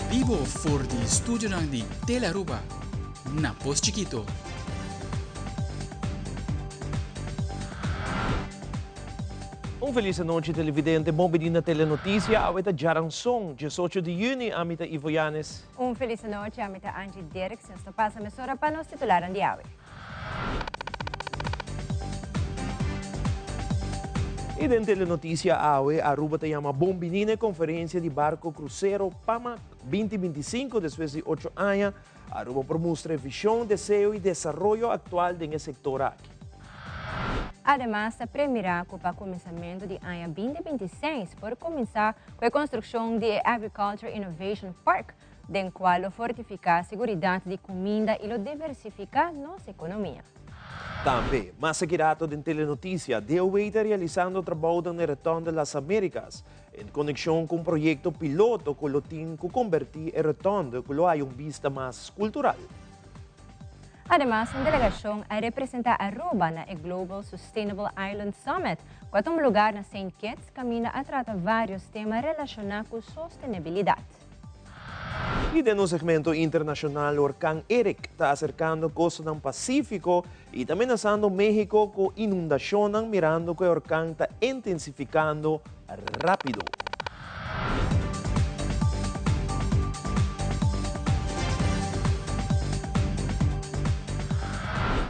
Bibo for di studionan di Telearuba na Pos Chikito. Un felis anochi televidente, bon bini na Telenoticia, awe ta djaranson, 18 di juni, ami ta Ivo Yanes. Un felis anochi, ami ta Angie Dirks, nos ta pasa mesora pa nos titularnan di awe. Y den Telenoticia awe, Aruba ta yama bon bini na e conferencia di barco crucero PAMAC 2025 despues di ocho aña, Aruba por mustra e vision, deseo y desaroyo actual den e sector aki. Ademas ta premira cu pa cuminsamento di aña 2026 por cuminsa cu e construccion di e Agriculture Innovation Park, den cual lo fortifica seguridad di cuminda y lo diversifica nos economia. Tambe, mas aki rato den Telenoticia, DOW ta realisando trabounan na e Rotonde Las Americas, en conexion cu un proyecto piloto cu lo tin cu conberti e rotonde cu lo haya un bista mas cultural. Ademas, un delegacion a representa Aruba na e Global Sustainable Island Summit, cu a tuma lugar na Saint Kitts, caminda a trata varios tema relaciona cu sostenibilidad. Y den nos segmento internacional, orkan Eric ta acercando costanan Pacifico y ta menasando Mexico cu inundacionnan mirando cu e orkan ta intensificando rapido.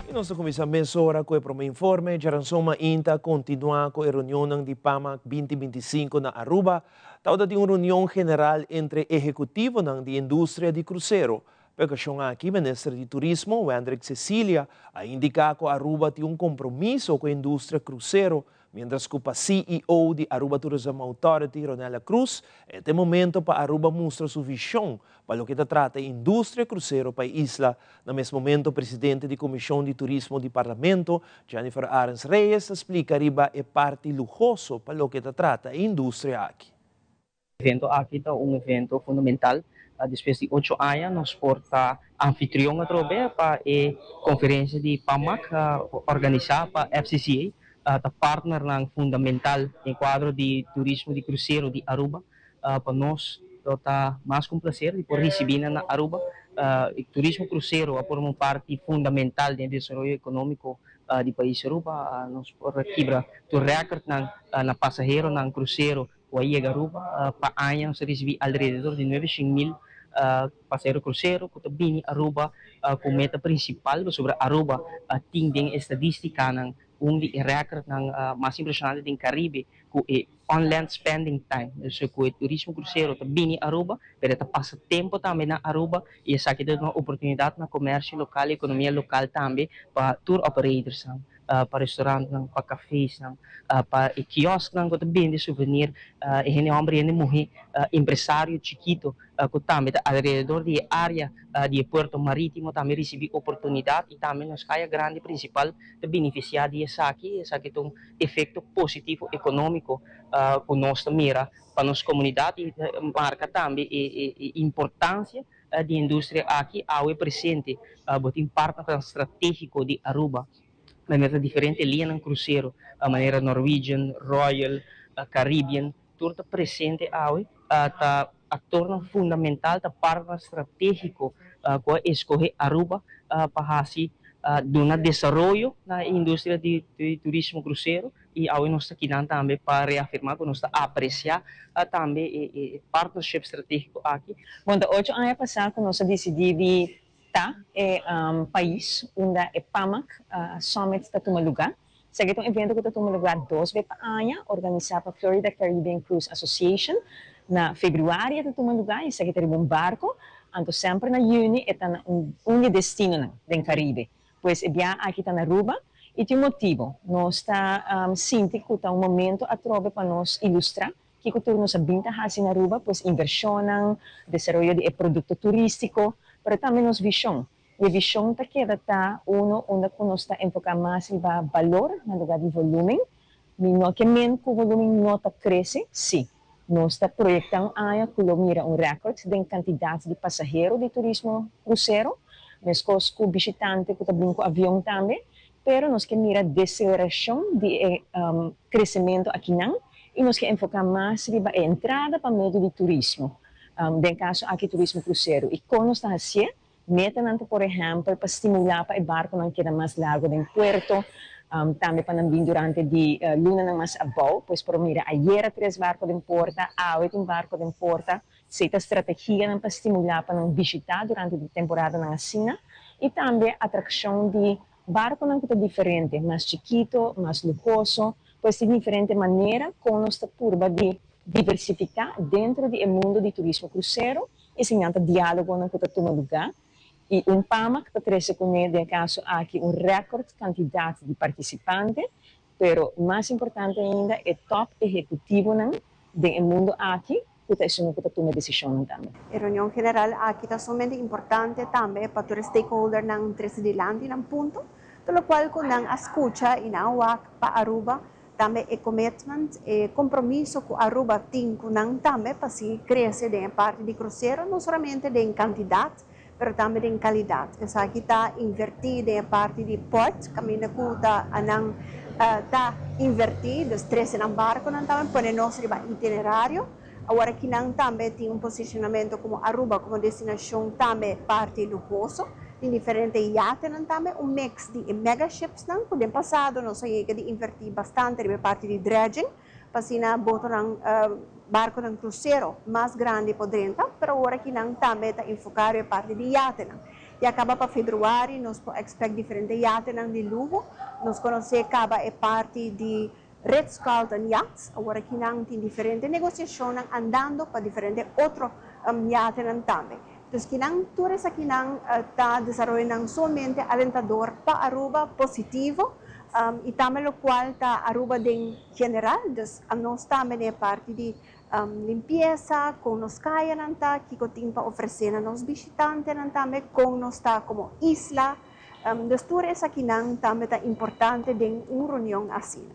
Y nos ta cuminsa mesora cu e prome informe. Djaranson mainta a continua cu e reunionnan di PAMAC 2025 na Aruba. Tabata tin un reunion general entre ehecutivonan di industria di crucero. P'e ocasion aki Minister di Turismo, Wendrick Cecilia, a indica cu Aruba tin un compromiso cu e industria crucero, mientras cu pa CEO di Aruba Tourism Authority, Ronella Cruz, e ta e momento pa Aruba mustra su vision pa loke ta trata e industria crucero pa e isla. Na mes momento presidente di Comision di Turismo di Parlamento, Jennifer Arends Reyes ta splica riba e parti luhoso pa loke ta trata e industria aki. Evento aki ta un evento fundamental. Despues di ocho aña nos por ta anfitrion atrobe pa e conferencia di PAMAC organisa pa FCCA. Ta partnernan fundamental den cuadro di turismo di crucero di Aruba. Pa nos lo ta mas cu un placer di por ricibi nan na Aruba. E turismo crucero a forma un parti fundamental den e desaroyo economico di pais Aruba. Nos por a kibra tur recordnan na pasaheronan crucero cu a yega Aruba. Pa aña nos a ricibi alrededor di nuebe shen mil pasahero crucero cu ta bini Aruba cu meta principal pasobra Aruba tin den e estadisticanan un di e recordnan mas impresionante den Caribe cu e on-land spending time, dus cu e turismo crucero ta bini Aruba, pero e ta pasa tempo tambe na Aruba y esaki ta duna oportunidad na comercio local y economia local tambe pa tour operatorsnan, pa restaurantnan, pa cafesnan, pa e kiosknan cu ta bende souvenir, e hende homber y hende muhe, empresario chikito cu tambe ta alrededor di e area di e puerto maritimo tambe ricibi oportunidad y tambe nos caya grandi principal ta beneficia di esaki, esaki ta un efecto positivo economico cu nos ta mira pa nos comunidad y ta marca tambe e importancia di e industria aki awe presente. Bo tin partnernan strategico di Aruba manera ta diferente liñanan crucero manera Norwegian, Royal, Caribbean tur ta presente awe ta actornan fundamental ta partner strategico cu a escoge Aruba pa haci duna desaroyo na e industria di turismo crucero y awe nos ta kinan tambe pa reafirma cu nos ta aprecia tambe e partnership strategico aki. Bon, ta ocho aña pasa cu nos a dicidi di ta e pais unda e PAMAC Summit ta tuma luga. Esaki ta un evento ku ta tuma lugar dos be pa aña, organisá pa Florida Caribbean Cruise Association. Na februari e ta tuma lugar i esaki ta riba un barko, anto semper na yüni e ta na un un di e destinonan den Karibe. Pues e biaha aki ta na Aruba i tin un motibu. Nos ta sinti ku ta un momento atrobe pa nos ilustrá kiko tur nos a bin ta hasi na Aruba, pues invershonnan, desaroyo di e produkto turístiko, pero tambe nos vishon. I e vishon ta keda ta uno unda ku nos ta enfoká mas riba balor na lugá di volúmen. Mi no ke men ku volúmen no ta krese, sí. Nos ta proyektá un aña ku lo mira un rèkòrt den kantidat di pasahero di turismo krusero, meskos ku bishitante ku ta bin ku avion tambe, pero nos ke mira deselerashon di e kresementu akinan i nos ke enfoká mas riba e entrada pa medio di turismo. Den kaso aki turismo krusero. I kon nos ta hasié? Metanan ta por ehèmpel pa stimulá pa e barkunan keda mas largu den puerto, tambe pa nan bin durante di lunanan mas abou. Pues por mira ayera tres barku den porta, awe tin barku den porta. Esei ta strategianan pa stimulá pa nan bishitá durante di temporadanan asina i tambe atrakshon di barkunan ku ta diferente, mas chikito, mas luhoso. Pues tin diferente manera kon nos ta purba di diversifiká dentro di e mundu di turismo krusero. Eseinan ta diálogonan ku ta tuma lugá i un PAMAC ta trese kuné den e kaso aki un rèkòrt kantidat di partisipante, pero mas importante ainda e tòp ehekutivonan den e mundu aki ku ta esun ku ta tuma e desishonnan tambe. E reunion general aki ta sumamente importante tambe pa tur e stakeholdernan trese dilanti nan punto, tur lokual ku nan a skucha i nan a wak pa Aruba. Tambe e commitment, e compromiso cu Aruba tin cu nan tambe pa sigui crece den e parti di crucero, no solamente den cantidad, pero tambe den calidad. Esaki ta inverti den e parti di port, caminda cu ta nan ta inverti, dus trece nan barconan tambe, pone nos riba itinerario. Awor aki nan tambe tin un posicionamento como Aruba como destinacion tambe parti luhoso. Tin diferente yatenan tambe, un mix di e mega shipsnan cu den pasado nos a yega di inverti bastante riba e parti di dredging pa asina botonan, barconan crucero mas grandi por drenta, pero awor aki nan tambe ta enfoca riba e parti di yatenan. Ya caba pa februari nos por expect diferente yatenan di luho. Nos conoce caba e parti di Ritz-Carlton Yachts, awor aki nan tin diferente negociacionnan andando pa diferente otro yatenan tambe. Dus kinan tur esakinan ta desaroyonan sumamente alentador pa Aruba, positivo, y tambe locual ta Aruba den general, dus nos tambe den e parti di limpieza, con nos cayanan ta, kico tin pa ofrece na nos bishitantenan tambe, con nos ta como isla. Dus tur esakinan tambe ta importante den un reunion asina.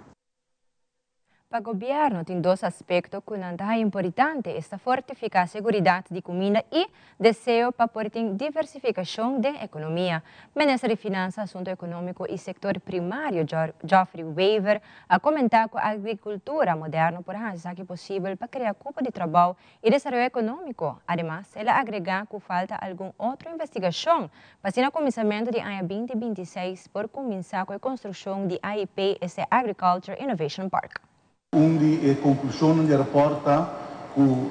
Pa gobierno tin dos aspecto cu nan ta importante, esta fortifica seguridad di cuminda y deseo pa por tin diversificacion den economia. Minister di Finansa, Asunto Economico y Sector Primario, Geoffrey Wever, a comenta cu agricultura moderno por haci esaki posibel pa crea cupo di trabou y desaroyo economico. Ademas, el a agrega cu falta algun otro investigacion pa asina cuminsamento di aña 2026 por cuminsa cu e construccion di AIP, esta Agriculture Innovation Park. Un di e conclusionnan di e rapport ta cu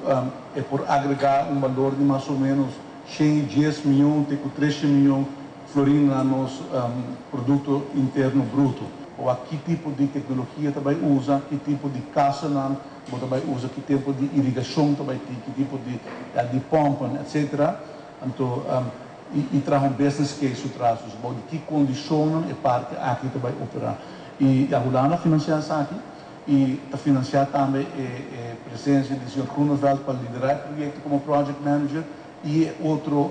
e por agrega un balor di mas o menos 110 miyon te cu 300 miyon florin na nos Producto Interno Bruto. O ki tipo di tecnologia ta bay usa, ki tipo di casanan bo ta bay usa, ki tipo di irigacion ta bay tin, ki tipo di pompen, etc. Anto, y traha un business case su tras, dus bou di ki condicionnan e parke aki ta bay opera. Y ya Hulanda a financia esaki y ta financia tambe e presencia di señor Groeneveld pa lidera e proyecto como project manager y e otro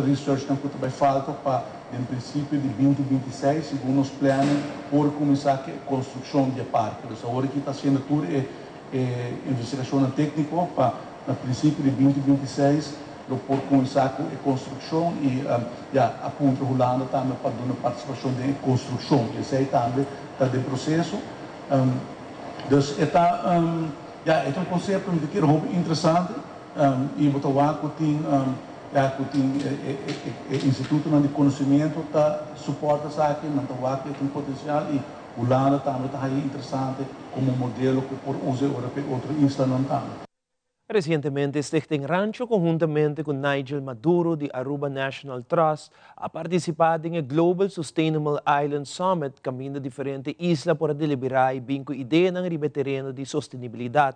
researchnan cu ta bay falta pa den principio di 2026, segun nos planning, por cuminsa cu e construccion di e parke. Dus awor aki ta haciendo tur e investigacion tecnico pa na principio di 2026 lo por cuminsa cu e construccion y ya a puntra Hulanda tambe pa duna participacion den construccion. Esey tambe ta den proceso. Dus e ta ja, e ta un concepto cu ta hopi interesante y bo ta wak cu tin ja, cu tin e instituto di conocimento ta suporta esaki, nan ta wak cu tin potencial y Hulanda tambe ta interesante como modelo cu por usa ora pa otro islanan tambe. Recientemente, Stichting Rancho, conhuntamente cu Nigel Maduro di Aruba National Trust, a participa den e Global Sustainable Island Summit, caminda diferente isla por delibera y bin cu idea riba tereno di sostenibilidad.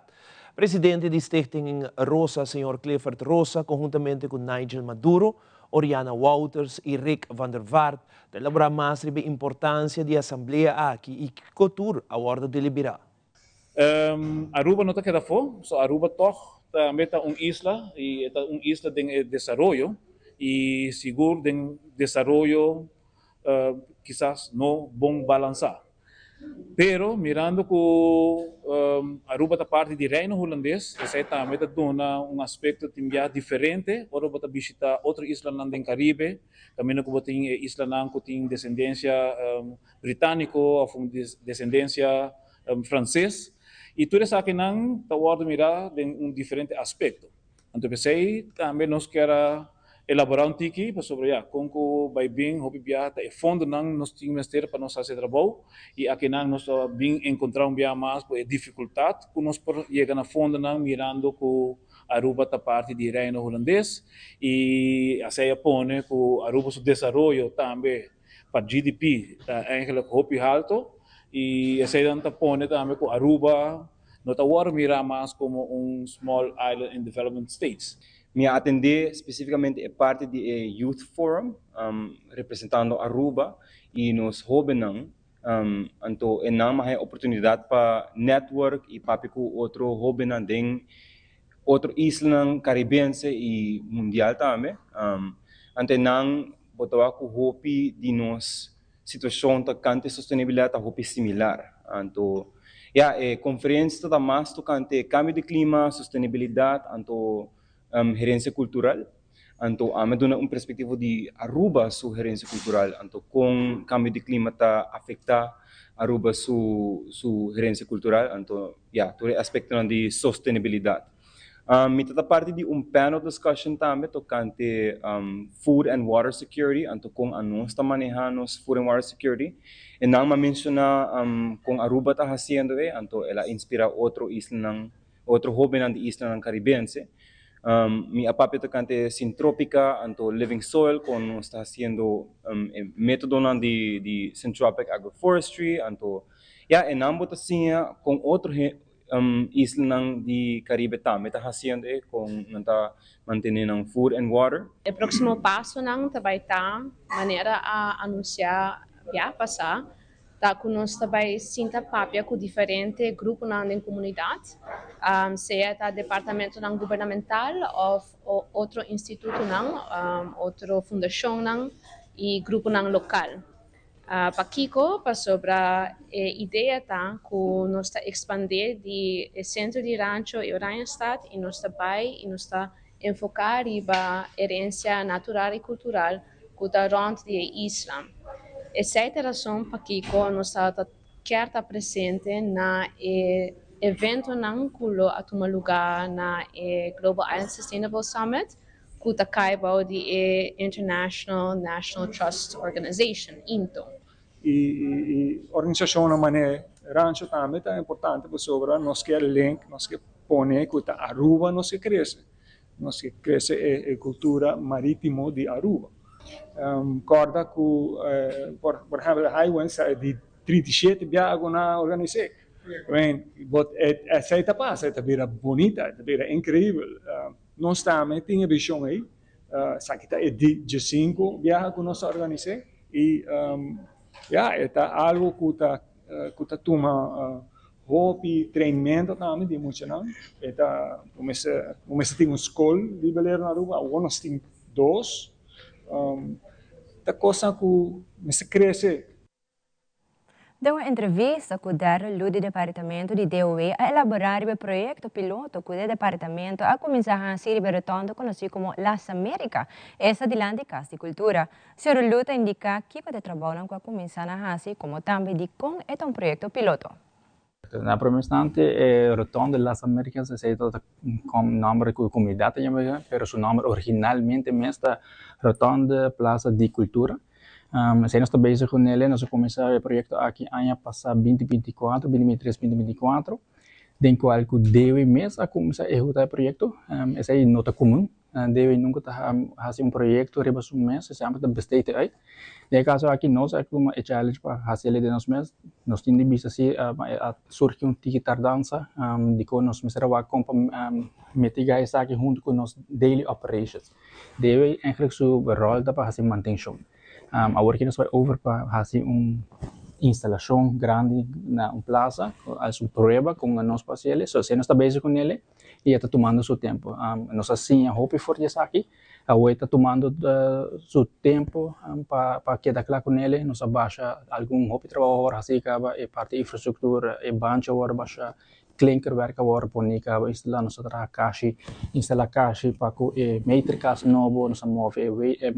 Presidente di Stichting Rosa, señor Clifford Rosa, conhuntamente cu Nigel Maduro, Oriana Wouters y Rick van der Vaart, ta elabora mas riba e importancia di e asamblea aki y kico tur a wordo delibera. Aruba no ta keda afo, so Aruba toch tambe ta un isla y ta un isla den desaroyo y sigur den desaroyo kisas no bon balansa. Pero mirando cu Aruba ta parti di Reino Hulandes, esey tambe ta duna un aspecto tambe diferente, ora bo ta bishita otro islanan den Caribe, caminda cu tin islanan cu tin descendencia britanico of un descendencia frances, y tur esakinan ta wordo mira den un diferente aspecto. Anto p'esei tambe nos kier a elaborá un tiki pasobra ya, kon ku bai bin hopi biaha ta e fondonan nos tin mester pa nos hasi e trabou i akinan nos ta bin enkontrá un biaha mas ku e difikultat ku nos por yega na fondonan mirando ku Aruba ta parti di Reino Hulandes i asei a pone ku Aruba su desaroyo tambe pa GDP ta eigenlijk hopi halto i eseinan ta pone tambe ku Aruba no ta wòrdu mirá mas komo un small island in development states. Mi a atendé spesífikamente e parti di e Youth Forum, representando Aruba i nos hóbennan. Anto e nan a haña oportunidat pa network i papia ku otro hóbennan den otro islanan karibense i mundial tambe. Anto e nan bo ta wak ku hopi di nos Situacion tocante sostenibilidad ta hopi similar. Anto, ya, e conferencia ta mas tocante cambio di clima, sostenibilidad, anto herencia cultural. Anto, ami a duna un perspectiva di Aruba su herencia cultural, anto con cambio di clima ta afecta Aruba su su herencia cultural, anto, ya, tur e aspectonan di sostenibilidad. Mi ta ta parti di un panel discussion tambe tocante food and water security, anto con anos ta maneha nos food and water security. E nan a menciona con Aruba ta haciendo e, anto el a inspira otro islanan, otro hobennan di islanan Caribense. Mi a papia tocante Syntropica, anto Living Soil, con nos ta haciendo e metodonan di Syntropic Agroforestry, anto ya e nan bo ta siña con otro Islanan di Caribe tambe ta haciendo e con nan ta mantene nan food and water. E próksimo pasonan ta bai ta, manera a anunsiá bia pasá, ta ku nos ta bai sinta papia ku diferente gruponan den komunidat, sea ta departamentonan gubernamental òf otro institutonan, otro fundashonnan i gruponan lokal. Pakiko? Pasobra e idea ta ku nos ta ekspandé di e sentro di Rancho i Oranjestad i nos ta bai i nos ta enfoká riba herensia natural i kultural ku ta rònt di e isla. Esei ta e rason pakiko nos tabata kier ta presente na e eventonan ku lo a tuma lugá na e Global Island Sustainable Summit. ku ta kai bou di e International National Trust Organization, INTO. E organisashonnan manera Rancho tambe ta importante pasobra nos ke link, nos ke pone ku ta Aruba nos ke krese, nos ke krese e kultura maritimo di Aruba. Kòrda ku por ehèmpel Highwinds ta di 37 biaha ku nan a organis'é. Esei ta pasa, e ta bira bunita, e ta bira inkreibel. Nos tambe tin e vision ei. Esaki ta e di diesinku biaha ku nos ta organis'é i ya e ta algu ku ta ku ta tuma hopi trainmento tambe di e muchanan. E ta bo mester bo mester tin un skol di balero na Aruba, awor nos tin dos. Ta kosnan ku mester krese. Den un entrevista cu Darryl Lu di Departamento di DOW a elabora riba e proyecto piloto cu e departamento a cuminsa haci riba e rotonda conoci como Las America, esta dilanti Cas di Cultura. Señor Lu ta indica kico ta e trabounan cu a cuminsa na haci como tambe dicon e ta un proyecto piloto. Na prome instante e rotonda Las Americas esey ta nomber cu e comunidad ta yama pero su nomber originalmente mes ta Rotonda Plaza di Cultura. Esey nos ta bezig cu nele, nos a cuminsa e proyecto aki aña pasa binti binti kuater, binti binti tres, binti binti kuater, den cual cu Dewi mes a cuminsa ehecuta e proyecto. Esey no ta comun. Dewi nunca ta haci un proyecto riba su mes, e semper ta besteed uit. Den e caso aki nos a tuma e challenge pa haci el den nos mes. Nos tin di bisa si a surgi un tiki tardansa dikon nos mester a wak kon pa mitiga esaki hunto ku nos daily operations. Dewi eigenlijk su rol ta pa haci mantencion. Awor ki nos bai over pa haci un instalacion grandi na un plaza, als un prueba kon nos por haci el, so esei nos ta bezig ku nele. i e ta tumando su tempu. Nos a siña hopi for di esaki, awor e ta tumando su tempu pa keda kla ku nele. Nos a basha algun hopi trabou awor hasi kaba, e parti infrastruktura, e banchi awor a basha, klinkerwerk awor poni kaba instalá, nos a traha kashi, instalá kashi pa ku e meterkast nobo, nos a move e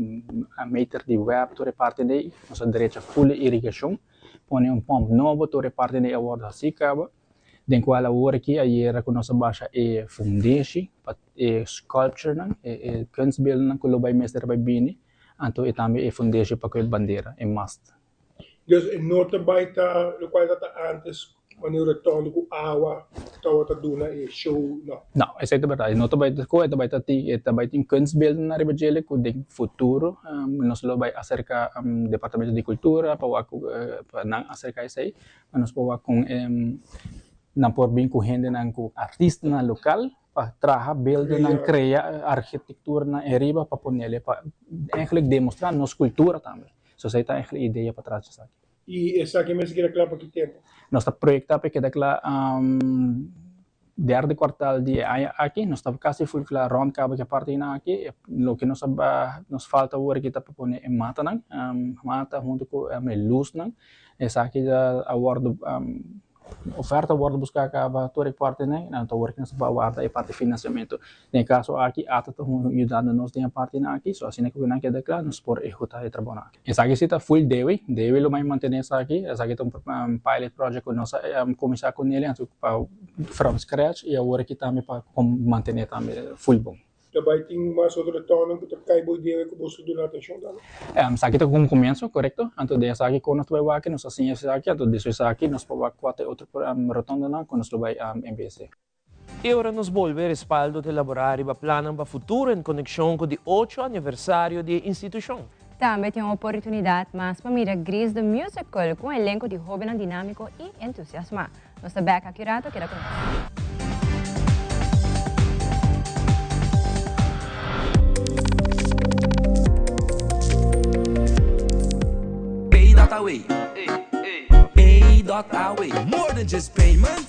meter di web tur e parti dei, nos a drecha ful e irigashon, pone un pòmp nobo tur e parti dei awor hasi kaba. Den cual awor aki ayera cu nos a basha e fundeshi pa e sculpturenan, e kunstbeeldennan cu lo bay mester bay bini, anto e tambe e fundeshi pa cu e bandera, e mast. Dus e no ta bay ta locual ta ta antes wanneer rotondo cu awa tawata duna e show no. No, esey ta berdad. E no ta bay ta cu e ta bay ta tin e ta bay tin kunstbeelden ariba djele cu den futuro nos lo bay acerca departamento di cultura pa wak cu pa nan acerca esey pa nos por wak con nan por bin cu hendenan cu artistanan local pa traha beeldennan crea architecturanan eriba pa ponele pa eigenlijk demostra nos cultura tambe. So esey ta eigenlijk e idea patras di esaki. Y esaki mester keda cla pa ki tempo? Nos ta proyecta pa e keda cla derde kwartal di e aña aki. Nos ta casi full cla rond caba ki e partinan aki. Loke nos a nos falta awor aki ta pa pone e matanan, mata hunto cu e luznan. Esaki ta a wordo Oferta wordo busca caba tur e partenan y nan ta working nos pa warda e parti financiamento. Den e caso aki ata ta yudando nos den e partinan aki, so asina cu nan keda cla nos por ehecuta e trabounan aki. Esaki si ta full Dewi, Dewi lo bay mantene esaki, esaki ta un pilot project cu nos a cuminsa cu nele anto pa from scratch y awor aki tambe pa mantene tambe full bon. Ta bai tin mas otro retonan ku ta kai bo idea ku boso duna atenshon tambe? Esaki ta un komienso, korekto. Anto den esaki kon nos ta bai wak, nos a siña esaki, anto despues esaki nos por wak kua ta e otro rotondonan ku nos lo bai embese. E ora nos bolbe respaldo ta elaborá riba plannan pa futuro en konekshon ku di ocho aniversario di e institushon. Tambe tin un oportunidat mas pa mira Grease the Musical ku un elenko di hóbennan dinámiko i entusiasmá. Nos ta bek aki rato, keda ku nos. Pay dot away. Pay dot away. More than just payments.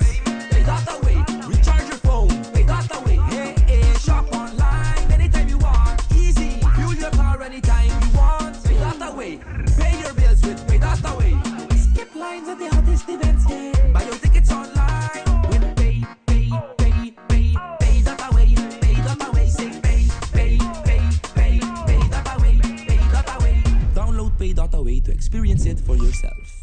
Pay dot away. Recharge your phone. Pay dot away. Hey, hey. Shop online anytime you want. Easy. Fuel your car anytime you want. Pay dot away. Pay your bills with Pay dot away. Skip lines at the hottest events. Yeah. Buy your tickets online with Pay, Pay, Pay, Pay, Pay dot away. Pay dot away. Say Pay, Pay, Pay, Pay, Pay dot away. Pay dot away. Download Pay dot away to experience it for yourself.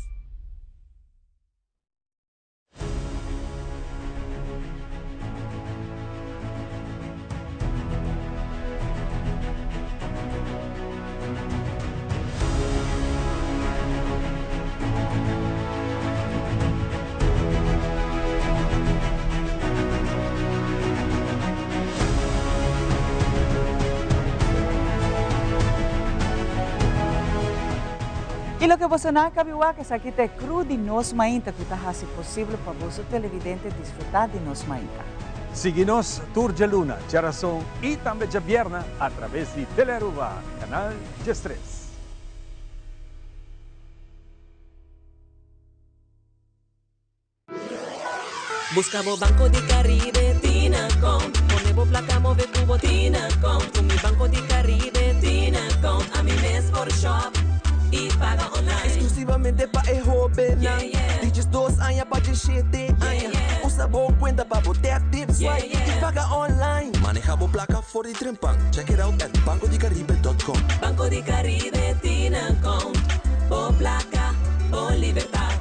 Y loke boso nan a cabi wak esaki ta e crew di Nos Mainta cu ta haci posible pa boso televidente disfruta di Nos Mainta. Sigui nos tur djaluna, djarason y tambe djabierna a traves di Telearuba, canal 13. Busca bo Banco di Caribe Tinacom Pone bo placa move cu bo Tinacom Cu mi Banco di Caribe Tinacom Ami mes por shop y paga online. Exclusivamente pa e hobennan di 12 aña pa 17 aña. Usa bo cuenta pa bo tap, tip, swipe y paga online. Maneha bo placa for di trempan. Check it out at bancodicaribe.com. Banco di Caribe Tinacom Bo placa, bo libertad.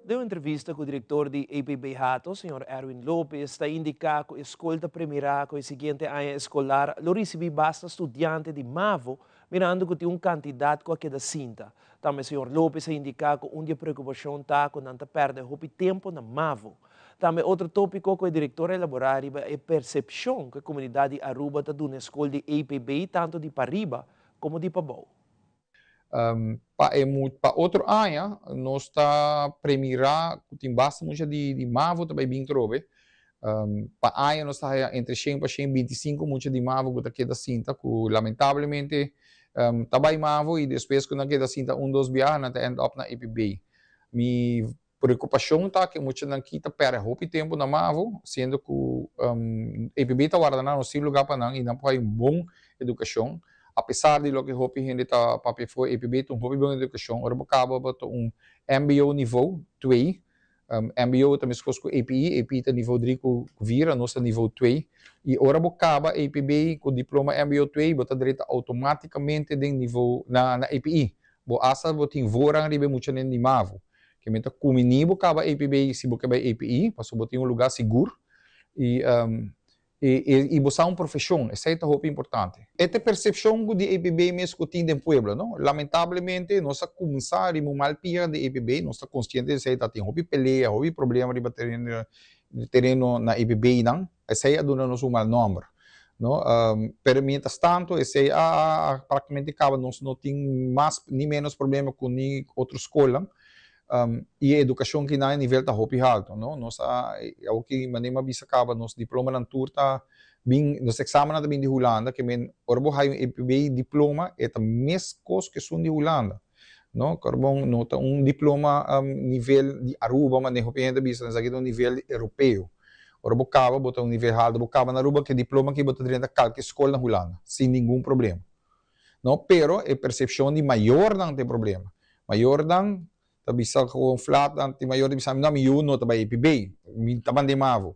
Den un entrevista cu director di APB Hato, señor Erwin Lopez, ta indica cu e scol ta premira cu e siguiente aña escolar lo ricibi basta studiante di mavo, mirando cu tin un cantidad cu a keda sinta. Tambe señor Lopez a indica cu un di e preocupacion ta cu nan ta perde hopi tempo na mavo. Tambe otro tópiko ku e direktor a elaborá riba e persepshon ku e komunidat di Aruba ta duna e skol di EPB tantu di pariba komo di pabou. Pa e pa otro aña nos ta premirá ku tin basta mucha di di mavo ta bai bin trobe. Pa aña nos ta haya entre shen pa shen 25 mucha di mavo ku ta keda sinta ku lamentablemente ta bai mavo i despues ku nan keda sinta un dos biaha nan ta end up na EPB. Mi. Preokupashon ta ku e muchanan ki ta pèrdè hopi tempu na mavo, siendo ku EPB ta warda nan, nos tin lugá pa nan i nan por haña un bon edukashon. Apesar di loke hopi hende ta papia afó, EPB ta un hopi bon edukashon. Ora bo kaba bo ta un mbo nivo twee. Mbo ta meskos ku EPI, EPI ta nivo dri ku vira, nos ta nivo twee. I ora bo kaba EPB ku diploma mbo twee, bo ta drenta outomátikamente den nivo na EPI. Bo asta bo tin voorrang riba e muchanan di mavo. Ke men ta kumini bo kaba EPB si bo ke bai EPI, pasobra bo tin un lugá sigur i i bo sa un profeshon, esei ta hopi importante. E ta e persepshon ku di EPB mes ku tin den pueblo, no? Lamentablemente nos a kuminsá riba un mal pia di EPB, nos ta konsiente di esei, ta tin hopi pelea, hopi problema riba tereno tereno na EPB-nan, esei a duna nos un mal nòmber, no? Pero mientras tanto esei a a praktikamente kaba, nos no tin mas ni ménos problema ku ni otro skolnan, i e edukashon ki nan e nivel ta hopi haltu, no? Nos a awoki manera mi a bisa kaba nos diplomanan tur ta bin, nos eksamennan ta bin di Hulanda, ke men ora bo haya un EPB diploma e ta meskos ku esun di Hulanda. No, Carbon no ta un diploma nivel di Aruba, manera hopi hende ta bisa, esaki ta un nivel europeo. Ora bo caba bo ta un nivel halto, bo caba na Aruba cu e diploma aki bo ta drenta calke scol na Hulanda sin ningun problema. No, pero e percepcion di mayornan ta e problema. Mayornan ta bisa gewoon flat, nan tin mayor ta bisa mi no, mi yu no ta bay EPB, mi ta manda e mavo.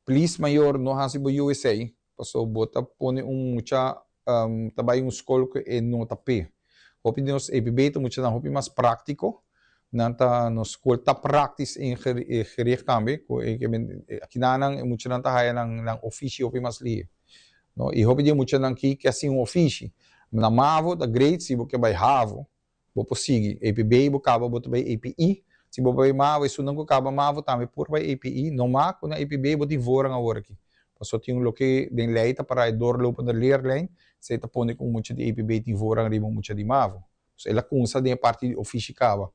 Please mayor no haci bo yu esey, Pasobra bo ta pone un mucha ta bai un skol ku e no ta p'e. Hopi di nos EPB ta muchanan hopi mas práktiko. Nan ta nos skol ta praktisch ingericht tambe ku e akinanan e muchanan ta haya nan nan ofishi hopi mas lihe. No, i hopi di e muchanan ki ke hasi un ofishi. Na mavo ta great si bo ke bai havo. Bo por sigui EPB, bo kaba bo ta bai EPI. Si bo bai mavo, esunnan ku kaba mavo tambe por bai EPI. No mas ku na EPB bo tin voorrang awor aki. Pasobra tin un loke den lei ta para e doorlopende leerlijn, esei ta pone ku un mucha di EPB tin voorrang riba un mucha di mavo. So el a kumsa den e parti di ofishi kaba.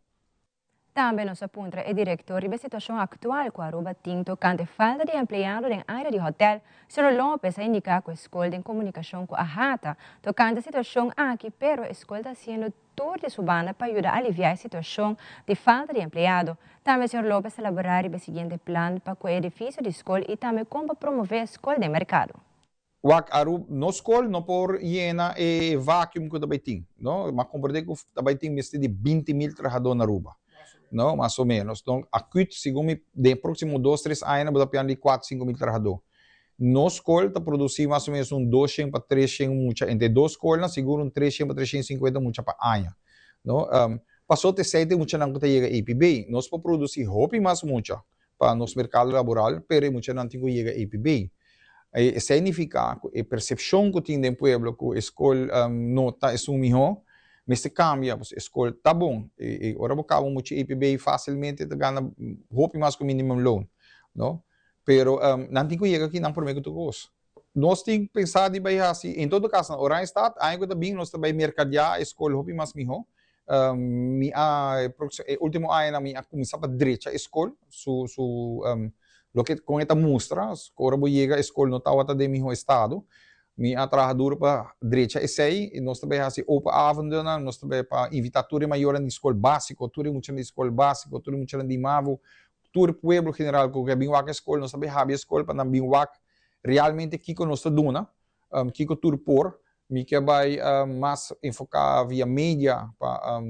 Tambe nos a puntra e director riba e situacion actual cu Aruba tin tocante falta di empleado den area di hotel. Señor Lopez a indica cu e scol den comunicacion cu AHATA tocante e situacion aki pero e scol ta haciendo tur di su banda pa yuda alivia e situacion di falta di empleado. Tambe señor Lopez ta labora riba e siguiente plan pa cu e edificio di scol y tambe con pa promove e scol den mercado. Wak, Aruba, nos skol no por yena e vacuum ku ta bai tin, no? M'a komprendé ku ta bai tin mester di 20.000 trahadó na Aruba, no? Mas o ménos. Don, akut, segun mi, den e próksimo dos, tres añanan bo ta pianda di kuater, 5.000 trahadó. Nos skol ta produsí mas o ménos un 200 pa 300 mucha, entre e dos skolnan sigur un 300 pa 350 mucha pa aña, no? Pasobra ta esei ta e muchanan ku ta yega EPB. Nos por produsí hopi mas mucha, pa nos merkado laboral, pero e muchanan tin ku yega EPB. Esei nifiká ku e persepshon ku tin den pueblo ku e skol no ta esun mihó, mester kambia, pasobra e skol ta bon. I ora bo kaba un mucha EPB fásilmente ta gana hopi mas ku minimum loon, no? Pero nan tin ku yega aki nan promé ku tur kos. Nos tin pensá di bai hasi, en todo kaso na Oranjestad, aña ku ta bin nos ta bai merkadiá e skol hopi mas mihó. Mi a, e próksimo, e último añanan mi a kuminsá pa drecha e skol, su, su, loke kon e ta mustra, ora bo yega e skol no tabata den mihó estado. Mi a traha duro pa drecha esei i nos ta bai hasi open avondennan, nos ta bai pa invitá tur e mayornan di skol básiko, tur e muchanan di skol básiko, tur e muchanan di mavo, tur e pueblo general ku ke bin wak e skol, nos ta bai habri e skol pa nan bin wak Realmente kiko nos ta duna, kiko tur por. Mi ke bai mas enfoká via media pa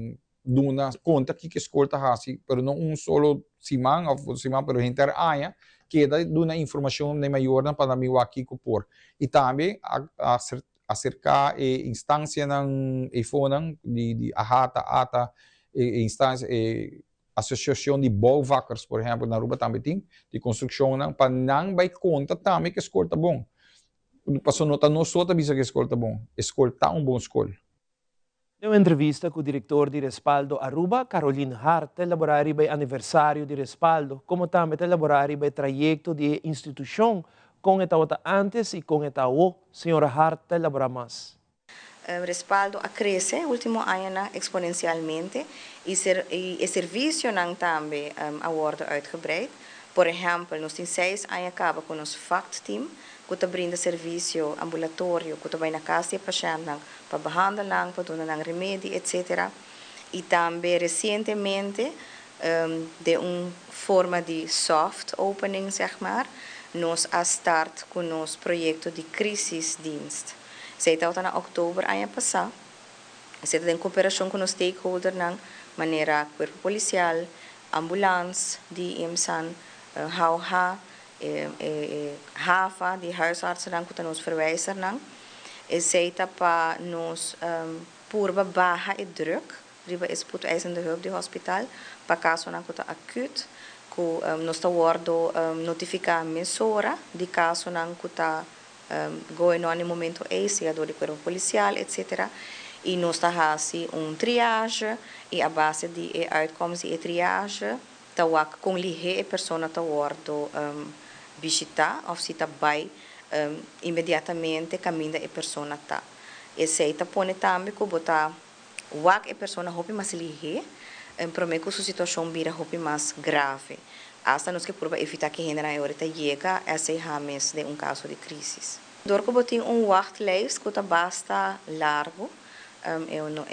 duna konta kiko e skol ta hasi, pero no un solo siman òf dos siman, pero henter aña keda duna informashon na e mayornan pa nan bin wak kiko por. I tambe aserká e instansianan eifonan di AHATA, ata, e instansia, e Asosiashon di bouwvakkers, por ehèmpel, na Aruba tambe tin, di konstrukshonnan, pa nan bai konta tambe ku e skol ta bon. Pasobra no ta nos so ta bisa ku e skol ta bon, e skol ta un bon skol. Den un entrevista ku direktor di Respaldo Aruba, Caroline Hart, ta elaborá riba e aniversario di Respaldo, komo tambe ta elaborá riba e trayekto di e institushon, kon e tabata ántes i kon e ta awo. Señora Hart ta elaborá mas. Respaldo a crece ultimo añanan exponencialmente y e servicionan tambe a wordo uitgebreid. Por ehempel, nos tin seis aña caba cu nos FACT team cu ta brinda servicio ambulatorio cu ta bay na cas di e pashentnan pa behandel nan, pa duna nan remedi, etc. Y tambe recientemente. Den un forma di soft opening zeg maar, nos a start ku nos proyekto di crisisdienst. Esei tabata na òktober aña pasá. Esei ta den koperashon ku nos stakeholdernan manera Kuerpo Polisial, Ambulans di IMSAN, HAUHA, e HAVA di huisartsennan ku ta nos verwijzernan. Esei ta pa nos purba baha e druk riba e spoedeisende hulp di hospital pa kasonan ku ta akut, ku nos ta wòrdu notifiká mesora di kasonan ku ta going on e momento ei, sea dor di kuerpo polisial etcetera, i nos ta hasi un triage i a base di e uitkomst di e triage ta wak kon lihé e persona ta wòrdu bishitá òf si ta bai inmediatamente kaminda e persona ta. Esei ta pone tambe ku bo ta wak e persona hopi mas lihé promé ku su situashon bira hopi mas grave. Asta nos ke purba evitá ku e hendenan e ora ta yega SEH mes den un kaso di krísis. Dor ku bo tin un wachtlijst ku ta basta largu,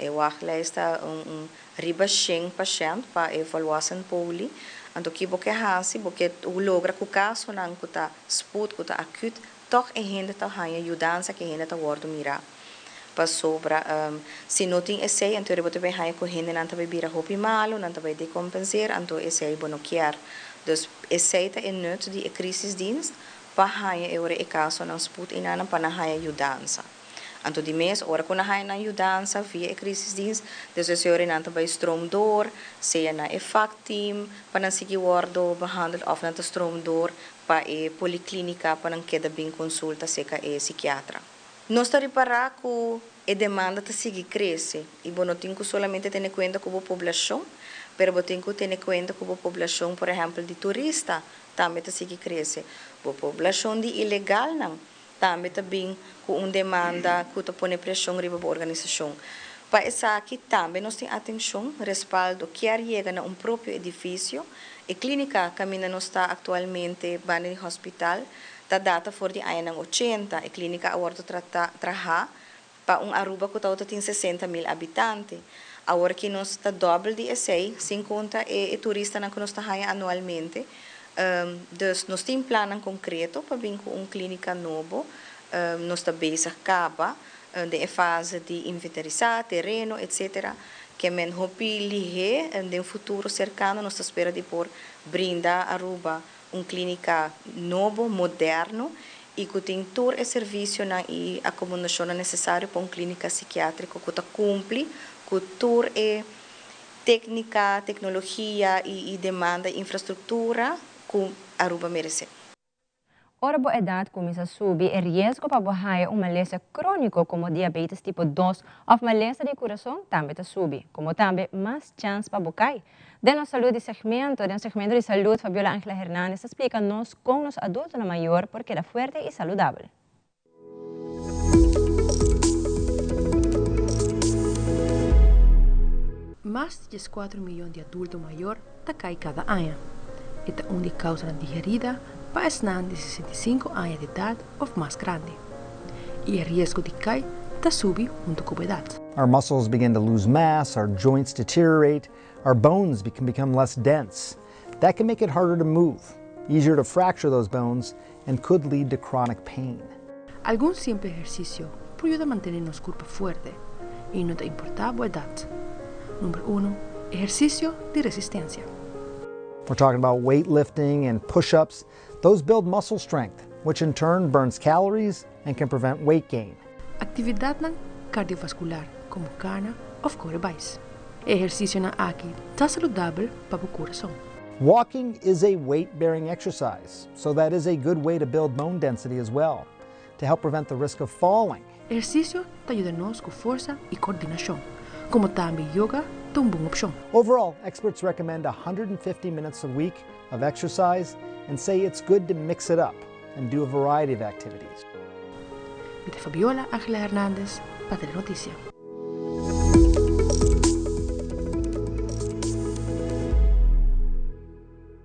e wachtlijst ta un riba shen pashènt pa e volwassen poli, anto ki bo ke hasi? Bo ke logra ku kasonan ku ta spoed, ku ta akut, Tòg e hende ta haña yudansa ku e hende ta wòrdu mirá. Pasobra si no tin esei, anto bo ta bai haña ku hendenan ta bai bira hopi malu, nan ta bai dekompenseer, anto esei bo no kier. Dus esei ta e nut di e crisisdienst pa haña e ora e kasonan sput enanan pa nan haña yudansa. Anto di mes ora ku nan haña nan yudansa via e crisisdienst, despues e ora nan ta bai stroom door, sea na e vakteam pa nan sigui wòrdu behandeld òf nan ta stroom door pa e poliklinika pa nan keda bin konsulta serka e sikiatra. Nos ta ripará ku e demanda ta sigui krese i bo no tin ku solamente tene kuenta ku bo poblashon, pero bo tin ku tene kuenta ku bo poblashon por ehèmpel di turista tambe ta sigui krese, bo poblashon di ilegalnan tambe ta bin ku un demanda ku ta pone preshon riba bo organisashon. Pa esaki tambe nos tin atenshon, Respaldo kier yega na un propio edifisio. E klínika kaminda nos ta aktualmente banda di hospital ta data for di añanan ochenta. E klínika a wòrdu trata trahá pa un Aruba ku tabata tin 60.000 abitante. Awor ki nos ta dòbel di esei, sin konta e e turistanan ku nos ta haña anualmente. Dus nos tin plannan konkreto pa bin ku un klínika nobo. Nos ta bezig kaba den e fase di inventarisá tereno etcetera. Ke men hopi lihé den futuro serkano nos ta spera di por brinda Aruba un klínika nobo, moderno i ku tin tur e servisionan i akomodashonnan nesesario pa un klínika sikiátriko ku ta kumpli ku tur e téknika, teknologia i demanda infrastruktura ku Aruba meresé. Ora bo edat kuminsá subi, e riesgo pa bo haña un malesa króniko komo diabetes tipo dos òf malesa di kurason tambe ta subi, komo tambe mas chèns pa bo kai. Den nos salud di segmento, den segmento di salud Fabiola Angela Hernandez ta splica nos con nos adultonan mayor por keda fuerte y saludabel. Mas di dieskuater miyon di adulto mayor ta kai kada aña. E ta un di kausanan di herida pa esnan di 65 aña di edat òf mas grandi. I e riesgo di kai ta subi huntu ku bo edat. Our muscles begin to lose mass, our joints deteriorate, our bones can become less dense. That can make it harder to move, easier to fracture those bones, and could lead to chronic pain. Algun simpel ehersisio por yuda mantené nos kurpa fuerte i no ta importá bo edat. Number uno, ehersisio di resistensia. We're talking about weightlifting and push-ups. Those build muscle strength, which in turn burns calories and can prevent weight gain. Aktividatnan kardiovaskular komo kana òf kore bais. E ehersisionan aki ta saludabel pa bo kurason. Walking is a weight-bearing exercise, so that is a good way to build bone density as well, to help prevent the risk of falling. Ehersisio ta yuda nos ku forsa i kordinashon, komo tambe yoga ta un bon opshon. Overall, experts recommend 150 minutes a week of exercise and say it's good to mix it up and do a variety of activities. Mi ta Fabiola Angela Hernandez pa Telenoticia.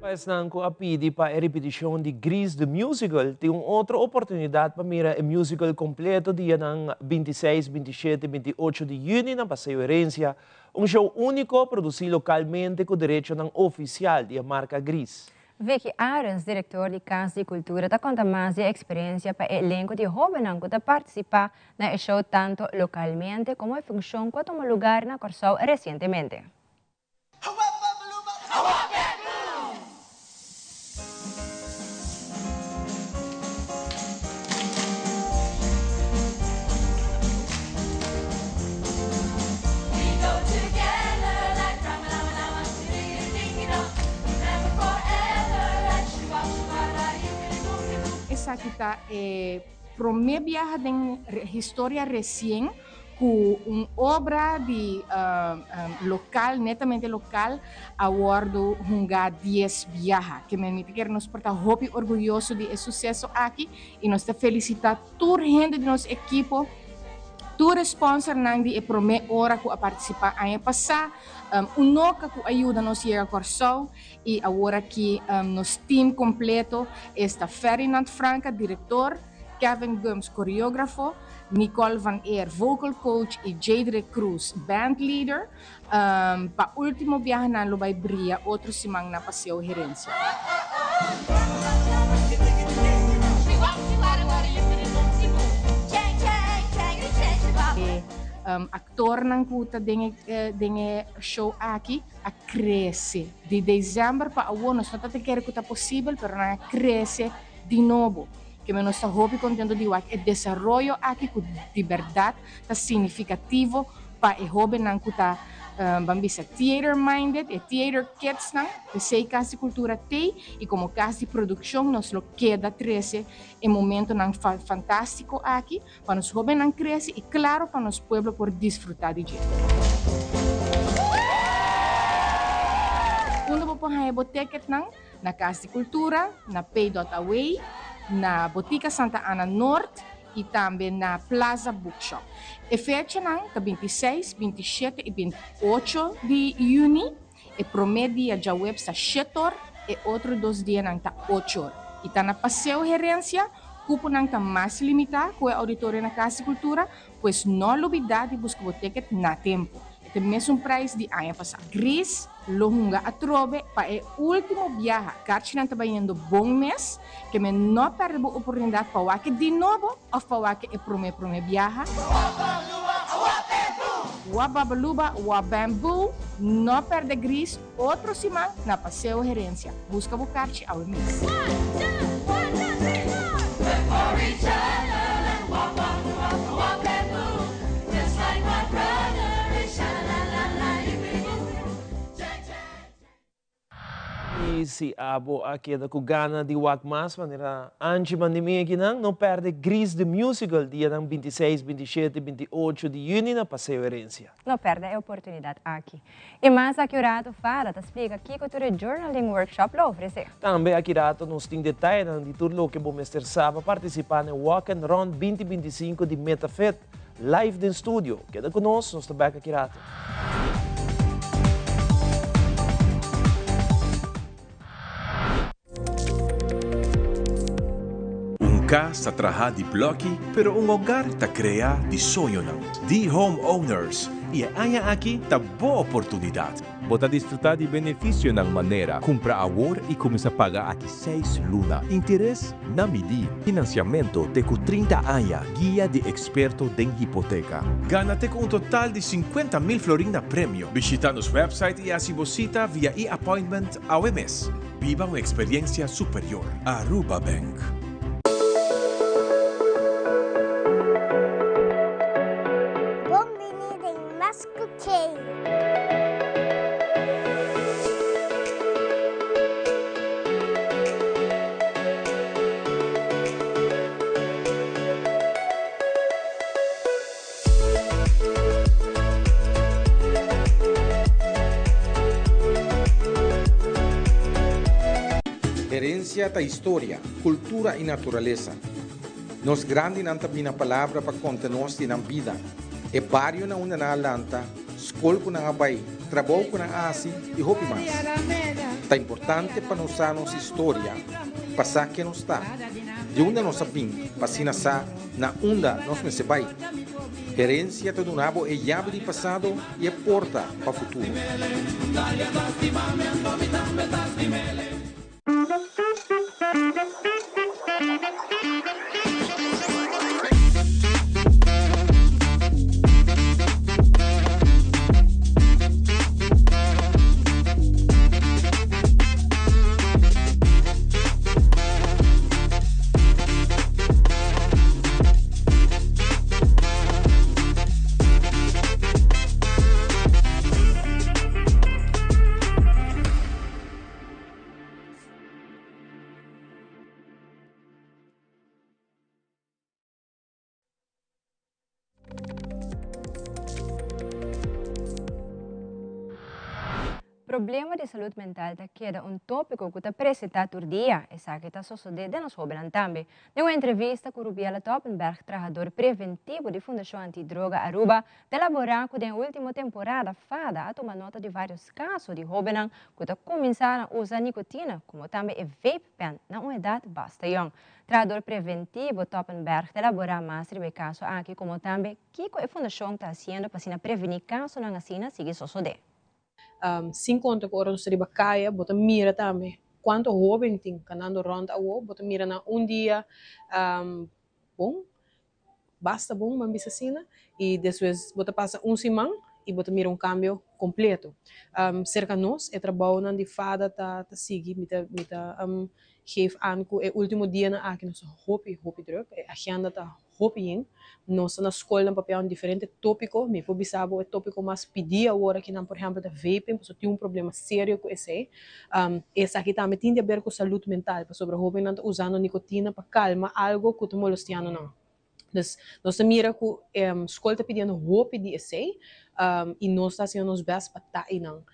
Pa Pa esnan ku a pidi pa e ripitishon di Grease the Musical tin un otro oportunidat pa mira e musical kompleto dianan 26, 27 i 28 di yüni na Paseo Herencia, un show úniko produsí lokalmente ku derechonan ofisial di e marka Grease. Vicky Arens, direktor di Kas di Kultura ta konta mas di e eksperensia pa e elenko di hóbennan ku ta partisipá na e show tantu lokalmente komo e funshon ku a tuma lugar na Kòrsou resientemente. Esaki ta e prome biaha den historia recien cu un obra di local, netamente local, a wordo hunga dies biaha. Ke men mi ta kere nos por ta hopi orguyoso di e suceso aki y nos ta felicita tur hende di nos ekipo, tur e sponsornan di e prome ora cu a participa aña pasa, Unoca cu a yuda nos yega Corsou y awor aki nos team completo esta Ferdinand Franca, director, Kevin Gumbs, coreografo, Nicole van Eer, vocal coach y Jadre Cruz, band leader. Pa ultimo biaha nan lo bay bria otro siman na Paseo Herencia. E actornan cu ta den e den e show aki a crece. Di december pa awor nos no ta ta kere cu ta posibel pero nan a crece di nobo. Keme nos ta hopi contento di wak e desaroyo aki cu di berdad ta significativo pa e hobennan cu ta ban bisa theater minded, e theater kidsnan, p'esey Cas di Cultura t'ey y como cas di produccion nos lo keda trece e momentonan fantastico aki pa nos hobennan crece y claro pa nos pueblo por disfruta di dje. Unda bo por haña bo ticketnan? Na Cas di Cultura, na Pay dot Away, na Botica Santa Ana Noord y tambe na Plaza Bookshop. E fechanan ta 26, 27 y 28 di juni. E prome dia djaweps ta shet'or, e otro dos dianan ta och'or. Y ta na Paseo Herencia, cuponan ta mas limita cu e auditorio na Cas di Cultura, pues no lubida di busca bo ticket na tempo. E ta e mesun prijs di aña pasa. Gris lo hunga atrobe pa e ultimo biaha. Karchinan ta bayendo bon mes, ke men no perde bo oportunidat pa wak di nobo of pa wak e prome prome biaha. Wa babaluba, wa bamboo, no perde gris otro siman na Paseo Herencia. Buska bo karchi awe mes. I si abo a keda ku gana di wak mas manera Angie mandi mi akinan, no perde Grease the Musical dianan 26, 27 i 28 di yüni na Paseo Herencia. No perde e oportunidat aki. I mas aki un rato Fara ta splika kiko tur e journaling workshop lo ofresé. Tambe aki rato nos tin detayenan di tur loke bo mester sa pa partisipá na e Walk and Run 2025 di Metafit. Live den studio. Keda ku nos, nos ta bek aki rato. Un kas ta trahá di blòki, pero un hogar ta kreá di soñonan. Di Home Owners, i e aña aki ta bo oportunidat. Bo ta disfrutá di benefisionan manera, kumpra awor i kuminsá paga aki seis luna, interes na midí, finansiamentu te ku 30 aña, guia di eksperto den hipoteka. Gana te ku un total di 50,000 florin na premio. Bishita nos website i hasi bo sita via e-appointment awe mes. Biba un experiencia superior. Aruba Bank. Bon bini den Mas Ku Kei! Herencia ta historia, cultura y naturalesa. Nos grandinan ta bina palabra pa conta nos di nan bida, e bario na unda nan a lanta, scol cu nan a bay, trabou cu nan a haci y hopi mas. Ta importante pa nos sa nos historia, pa sa ken nos ta, di unda nos a bin, pa asina sa na unda nos mester bai. Herencia ta duna bo e yabi di pasado y e porta pa futuro. Problema di salud mental ta keda un topico cu ta presenta tur dia. Esaki ta sosode den nos hobennan tambe. Den un entrevista cu Rubiela Toppenberg, trahador preventivo di Fundacion Antidroga Aruba, ta elabora cu den ultimo temporada fada a tuma nota di varios caso di hobennan cu ta cuminsa na usa nicotina como tambe e vape pen na un edad basta yong. Trahador preventivo Toppenberg ta elabora mas riba e caso aki como tambe kico e fundacion ta haciendo pa asina preveni casonan asina sigui sosode. Sin konta ku ora nos ta riba kaya bo ta mira tambe kuantu hóben tin kanando rònt awo, bo ta mira nan un dia bon, basta bon ban bisa asina, i despues bo ta pasa un siman i bo ta mira un kambio kompleto. Serka nos e trabounan di fada ta ta sigui, mi ta mi ta geef aan ku e último dianan aki nos ta hopi hopi drùk, e agenda ta hopi yen. Nos ta na skolnan papia un diferente tópiko. Mi por bisa bo e tópiko mas pidí awor akinan por ehèmpel ta vaping pasobra tin un problema serio ku esei. Esaki tambe tin di aber ku salud mental pasobra hóbennan ta usando nikotina pa kalma algo ku ta molostiando nan. Dus nos ta mira ku skol ta pidiendo hopi di esei i nos ta hasiendo nos bèst pa ta einan.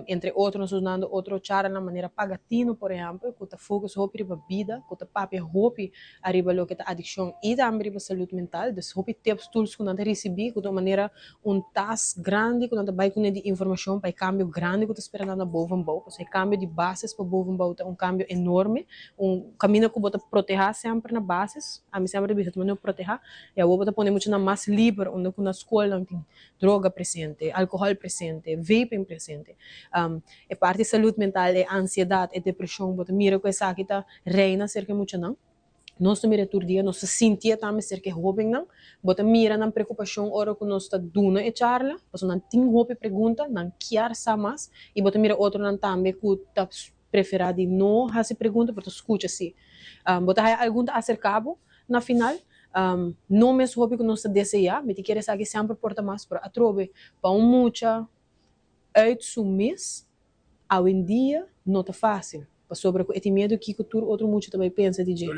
Entre otro nos ta dunando otro charlanan manera Pagatino por ehempel ku ta focus hopi riba bida, ku ta papia hopi ariba loke ta adikshon i tambe riba salud mental. Dus hopi tips, tools ku nan ta risibí ku ta un manera un tas grandi ku nan ta bai kuné di informashon pa e kambio grandi ku ta spera nan na bovenbouw. Pasobra e kambio di basis pa bovenbouw ta un kambio enorme, un kaminda ku bo ta protehá semper na basis. Ami semper ta bisa ta manera protehá i awor bo ta pone muchanan mas liber unda ku na skol nan tin droga presente, alcohol presente, vaping presente. E parti salud mental, e ansiedad, e depresion, bo ta mira cu esaki ta reina cerca e muchanan. Nos ta mira tur dia, nos ta sintié tambe cerca e hobennan. Bo ta mira nan preocupacion ora cu nos ta duna e charla, pasobra nan tin hopi pregunta, nan kier sa mas, y bo ta mira otronan tambe cu ta prefera di no haci pregunta pero ta scucha si. Bo ta haya algun ta acerca bo na final, no mes hopi cu nos ta desea, mi ta kier esaki semper por ta mas, pero atrobe pa un mucha uit su mes awendia no ta facil, pasobra cu e tin miedo kico tur otro mucha ta bay pensa di dje.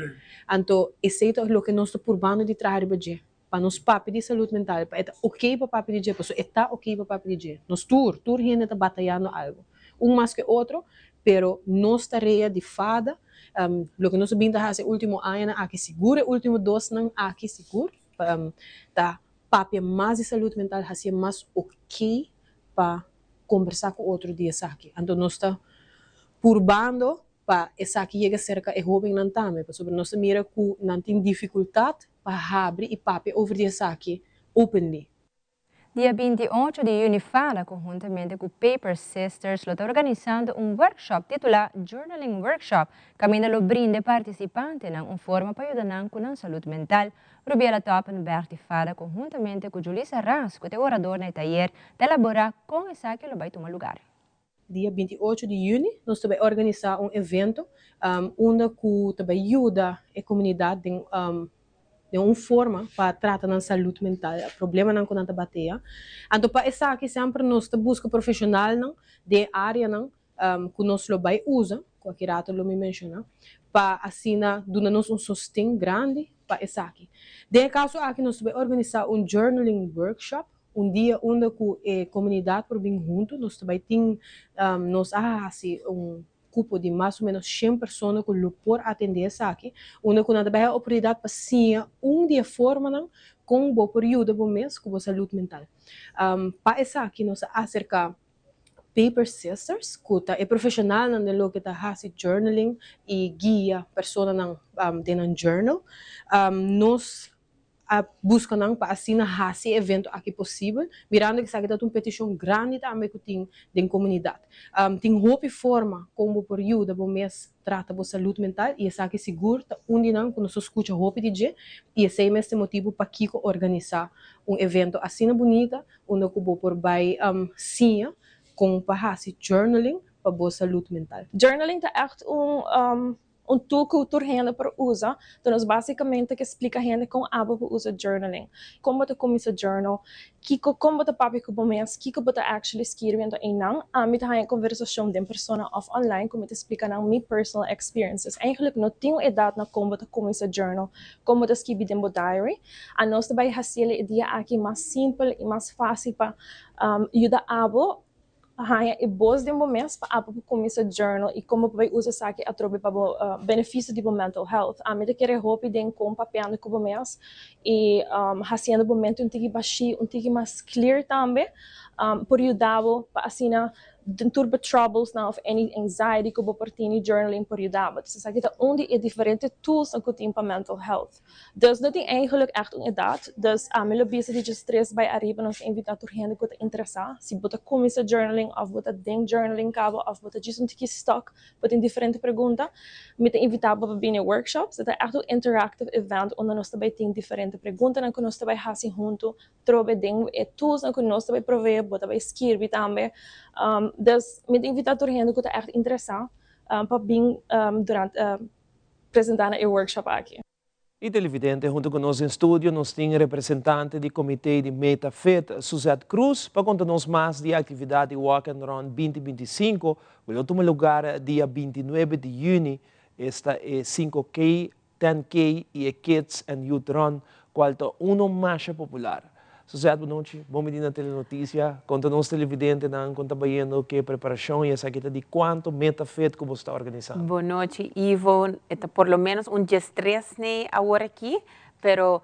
Anto esey ta loke nos ta purbando di traha riba dje. Pa nos papia di salud mental, pa e ta ok pa papia di dje, pasobra e ta ok pa papia di dje. Nos tur, tur hende ta batayando algo, un mas ku e otro, pero nos tarea di fada, loke nos a bin ta hasi e ultimo añanan aki sigur, e ultimo dosnan aki sigur, ta papia mas di salud mental, hasié mas ok pa kombersá ku otro di esaki. Anto nos ta purbando pa esaki yega serka e hóbennan tambe, pasobra nos ta mira ku nan tin difikultat pa habri i papia over di esaki openly. Dia 28 di yüni Fada konhuntamente ku Paper Sisters lo ta organisando un workshop titulá Journaling Workshop kaminda lo brinda e partisipantenan un forma pa yuda nan ku nan salud mental. Rubiela Toppenberg di Fada konhuntamente ku Julissa Ras ku ta e orador na e tayer ta elaborá kon esaki lo bai tuma lugar. Dia 28 di yüni nos ta bai organisá un evento unda ku ta bai yuda e komunidat den den un forma pa trata nan salud mental, problemanan ku nan ta batea. Anto pa esaki semper nos ta buska profeshonalnan den e áreanan ku nos lo bai usa, ku aki rato lo mi menshoná, pa asina duna nos un sosten grandi pa esaki. Den e kaso aki nos ta bai organisá un journaling workshop Un dia unda ku e komunidat por bin huntu, nos ta bai tin, nos a hasi un kupo di mas o menos shen persona ku lo por atendé esaki, unda ku nan ta bai haña oportunidat pa siña un di e formanan kon bo por yuda bo mes ku bo salud mental. Pa esaki nos a aserká. Paper Sisters ku ta e profeshonalnan den loke ta hasi journaling i guia personanan den nan journal. Nos a buska nan pa asina hasi e evento aki posibel, mirando ku esaki ta un petishon grandi tambe ku tin den komunidat. Tin hopi forma kon bo por yuda bo mes trata bo salud mental i esaki sigur ta un di nan ku nos ta skucha hopi di dje i esei mes ta e motibu pakiko organisá un evento asina bunita unda ku bo por bai siña kon pa hasi journaling pa bo salud mental. Journaling ta ègt un Un tool ku tur hende por usa, ta nos básikamente ke splika hende kon abo por usa journaling. Kon bo ta kuminsá journal, kiko, kon bo ta papia ku bo mes, kiko bo ta actually skirbi. Anto einan ami ta haña konversashon den persona òf online ku mi ta splika nan mi personal experiences. Eigenlijk no tin un edat na kon bo ta kuminsá journal, kon bo ta skibi den bo diary. Anos ta bai hasiel e dia aki mas simpel i mas fásil pa yuda abo Haña e bos den bo mes pa abo por kuminsá journal i kon bo por bai usa esaki atrobe pa bo benefisio di bo mental health. Ami ta kere hopi den kon papiando ku bo mes i hasiendo bo mente un tiki bashí, un tiki mas clear tambe por yuda bo pa asina den tur bo troublesnan of any anxiety ku bo por tini journaling por yuda bo. Esaki ta un di e diferente toolsnan ku tin pa mental health. Dus no tin eigenlijk echt un edad, dus ami lo bisa di djestres bai ariba nos ta invita tur hende ku ta interesa, si bo ta kuminsa journaling of bo ta den journaling kaba of bo ta djis un tiki stuck, bo tin diferente pregunta, mi ta invita bo pa bini e workshops, e ta echt un interactive event unda nos ta bai tin diferente preguntanan ku nos ta bai hasi huntu trobe den e toolsnan ku nos ta bai provee, bo ta bai skirbi tambe, dus mi ta invita tur hende ku ta echt interesa pa bin durante. presenta na e workshop aki. Y televidente, hunto cu nos den studio nos tin representante di Comité di Meta Fit, Suzette Cruz, pa conta nos mas di e actividad di Walk and Run 2025, cu lo tuma lugar dia 29 di juni, esta e 5K, 10K y e Kids and Youth Run, cual ta uno masha popular. Suzette, bon nochi. Bon bini na Telenoticia. Konta nos televidentenan kon ta bayendo ke preparashon i esaki ta di kuantu meta fet ku boso ta organisando. Bon nochi Ivo, e ta por lo menos un diestres nei awor aki, pero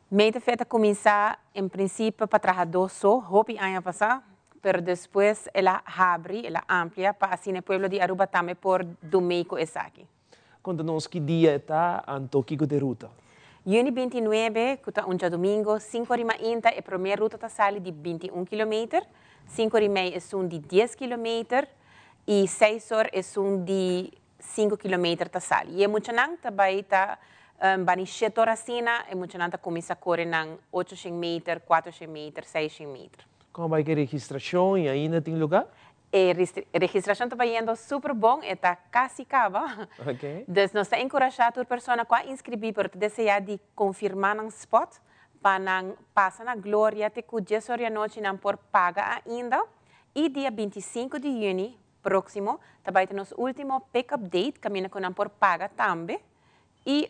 meta fet a kuminsá en prinsipio pa trahadó so hopi aña pasá, pero despues el a habri, el a amplia pa asina e pueblo di Aruba tambe por dumei ku esaki. Konta nos ki dia e ta, anto kiko ta e ruta? Juni 29, ku ta un djadumingo, sinku ora i mainta e promé ruta ta sali di 21 kilometer, sinku ora i mei esun di dies kilometer i seis or esun di sinku kilometer ta sali. I e muchanan ta bai ta bani shete or asina, e muchanan ta kuminsá kore nan ocho shen meter, kuater shen meter, seis shen meter. Kon bai ku e registrashon i ainda tin lugá? E registracion ta bayendo super bon, e ta casi caba. Dus nos ta encurasha tur persona cu a inscribi pero ta desea di confirma nan spot pa nan pasa na Gloria te cu dies or di anochi nan por paga ainda. Y dia 25 di juni proximo ta bay ta nos ultimo pick up date caminda cu nan por paga tambe. Y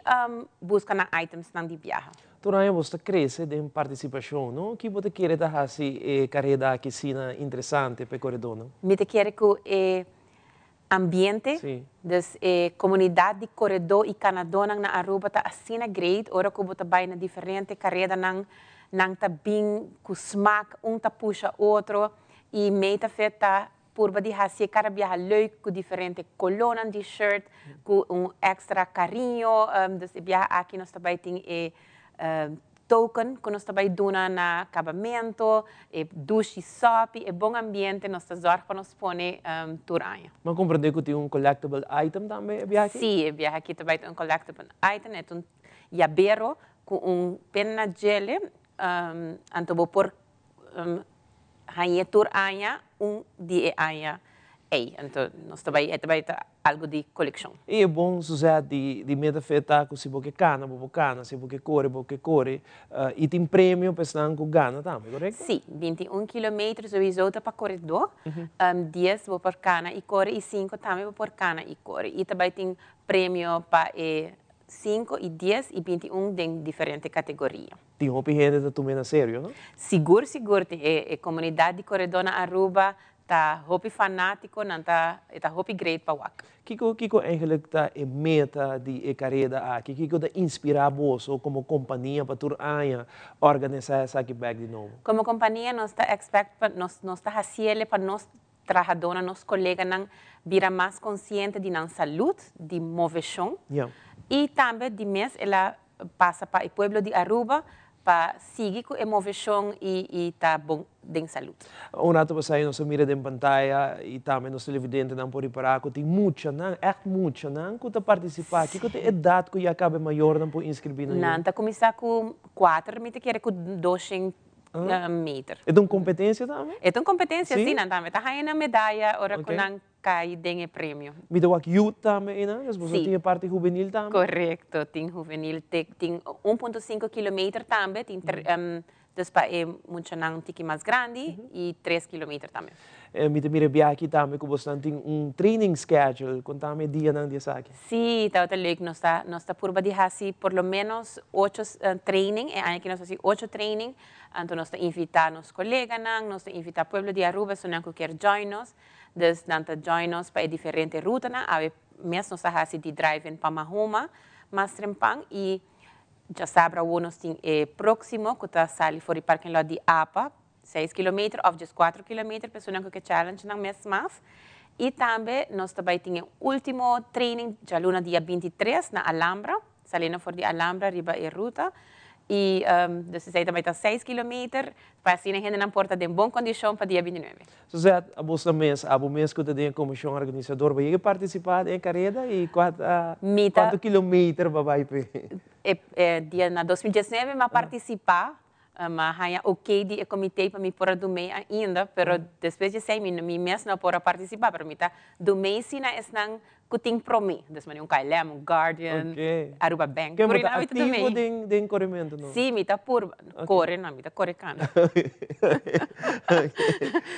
busca nan itemsnan di biaha. Tur aña boso ta crece den participacion, no? Ki bo ta kere ta haci e careda aki asina interesante pa e coredornan? Mi ta kere cu e ambiente, dus e comunidad di coredor y canadornan na Aruba ta asina great, ora cu bo ta bay na diferente caredanan, nan ta bin cu smaak, un ta pusha otro y mey ta fet ta Purba di hacié cada biaha leuk cu diferente colornan di shirt, cu un extra cariño. Dus e biaha aki nos ta bay tin e token cu nos ta bay duna na cabamento, e dushi sopi, e bon ambiente nos ta zorg pa nos pone tur aña. Mi a comprende cu tin un collectible item tambe e biaha aki? Si, e biaha aki ta bay tin un collectible item, e ta un yabero cu un pen na djele, anto bo por Hañ'é tur aña un di e aña ei. Anto nos ta bai, e ta bai ta algu di kolekshon. I e bon Suzette di di meta fe ta ku si bo ke kana bo por kana, si bo ke kore bo ke kore i tin premio pa esnan ku gana tambe, korekto? Si, 21 kilometer souiso ta pa koredó, dies bo por kana i kore i sinku tambe bo por kana i kore. I ta bai tin premio pa e sinku i dies i 21 den diferente kategoria. Tin hopi hende ta tum'é na serio, no? Sigur, sigur. Tin e, e comunidad di coredó na Aruba Ta hopi fanatico, nan ta, e ta hopi great pa wak. Kico, kico eigenlijk ta e meta di e careda aki? Kico ta inspira boso como compania pa tur aña organisa esaki bek di nobo? Como compania nos ta expect pa nos, nos ta haciele pa nos trahadornan, nos coleganan bira mas consciente di nan salud, di movecion. Y tambe di mes el a pasa pa e pueblo di Aruba pa sigui cu e movecion y y ta bon den salud. Un rato pasá nos a mira den pantaya y tambe nos televidentenan por ripara cu tin muchanan, echt muchanan cu ta participa. Kico ta e edad cu ya caba e mayornan por inscribi nan yu? Nan ta cuminsa cu cuater, mi ta kere cu doshen meter. E ta un competencia tambe? E ta un competencia, si. Nan tambe ta haya nan medaya ora cu nan cay den e premio. Mi ta wak youth tambe einan, dus boso tin e parti hubenil tambe? Correcto, tin hubenil, tin un punto cinco kilometer tambe, tin dus pa e muchanan tiki mas grandi y tres kilometer tambe. Mi ta mira bia aki tambe cu bosnan tin un training schedule, contame e dianan di esaki. Si, tabata leuk, nos ta nos ta purba di haci por lo menos ocho training, e aña aki nos haci ocho training, anto nos ta invita nos coleganan, nos ta invita pueblo di Aruba, esunnan cu kier join nos, Dus nan ta join nos pa e diferente rutanan. Awe mes nos a hasi di drive-in pa Mahoma mas trempan y djasabra awo nos tin e proximo cu ta sali for di parking lot di apa, seis kilometer of djes cuatro kilometer pa esunnan cu ke challenge nan mes mas. Y tambe nos ta bay tin e ultimo training djaluna dia 23 na Alhambra. Saliendo for di Alhambra riba e ruta y dus esey ta bay ta seis kilometer pa asina hendenan por ta den bon condicion pa dia 29. Suzette, abos ta mes, abo mes cu ta den e comision organisador, bo yega participa den e careda y cua ta, cuanto kilometer bo a bay p'e? E dia na 2019 mi a participa, mi a haya ok di e comite pa mi por a dumey ainda, pero despues di esey mi mes no por a participa, pero mi ta dumey si na esnan Cu tin prome. Dus mane un KLM, un Guardian, Aruba Bank. Ken bo ta activo den coremento no? Si, mi ta purba. Core no, mi ta core cana.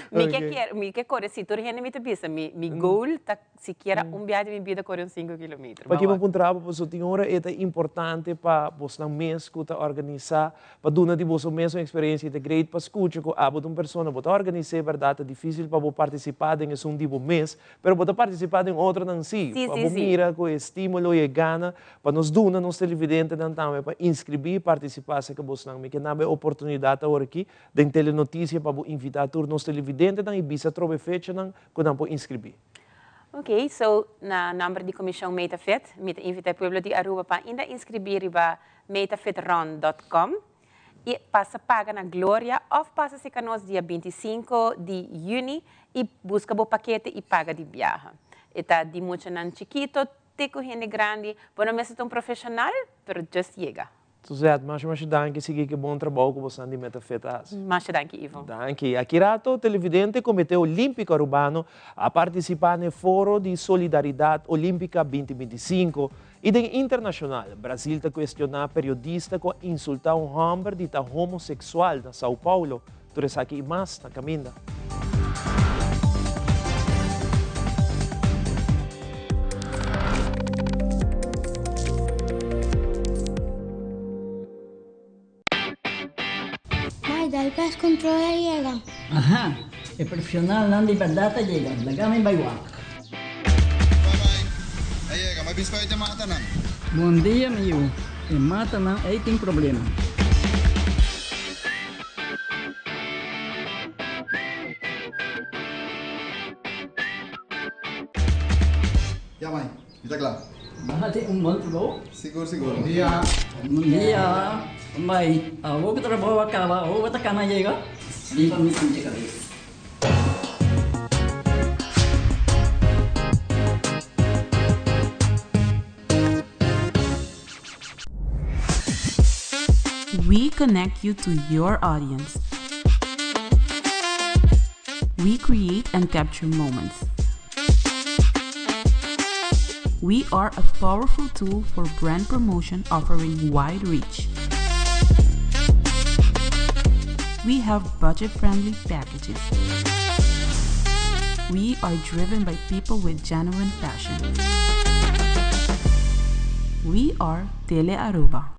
Mi ke kier, mi ke core si tur hende mi ta bisa mi goal ta sikiera un biaha di mi bida core un cinco kilometer. Paki bo puntra bo pasobra tin ora e ta importante pa bosnan mes cu ta organisa Pa duna di boso mesun experiencia ta great pa scucha cu abo ta un persona bo ta organise berdad ta dificil pa bo participa den esun di bo mes pero bo ta participa den otronan si pa bo mira cu e stimulo y e gana pa nos duna nos televidentenan tambe pa inscribi y participa acerca bosnan mi ke naba e oportunidad awor aki den Telenoticia pa bo invita tur nos televidentenan y bisa atrobe fechanan cu nan por inscribi. Ok, so na nomber di Comision Meta Fit mi ta invita e pueblo di Aruba pa ainda inscribi riba Metafitrun dot com y pasa paga na Gloria of pasa cerca nos dia 25 di juni y busca bo pakete y paga di biaha. E ta di muchanan chikito te cu hende grandi. Bo no mester ta un profesional, pero just yega. Suzette, masha masha danki sigui ke bon trabou ku bosan di Metafit a hasi. Masha danki Ivo. Danki. Aki rato televidente Comité Olímpico Arubano a participa n'e Foro di Solidaridad Olímpica 2025 I den internashonal, Brasil ta kuestioná periodista ku a insultá un hòmber di ta homoseksual na São Paulo. Tur esaki i mas na kaminda. Mai, dal pest control a yega. Aha, e profesionalnan di berdad a yega, laga mi bai wak. Bye bye, a yega, mi a bisa pa e matanan. Bon dia mi yu, e matanan ei tin problema. Ya mai, Mi ta kla. Bo hasi un bon trabou. Sigur, sigur. Bon dia. Bon dia. Bai, awor ku trabou a kaba, awor bo ta kana yega? Bin pa mi sinti kabes. We connect you to your audience. We create and capture moments. We are a powerful tool for brand promotion offering wide reach. We have budget friendly packages. We are driven by people with genuine passion. We are Tele Aruba.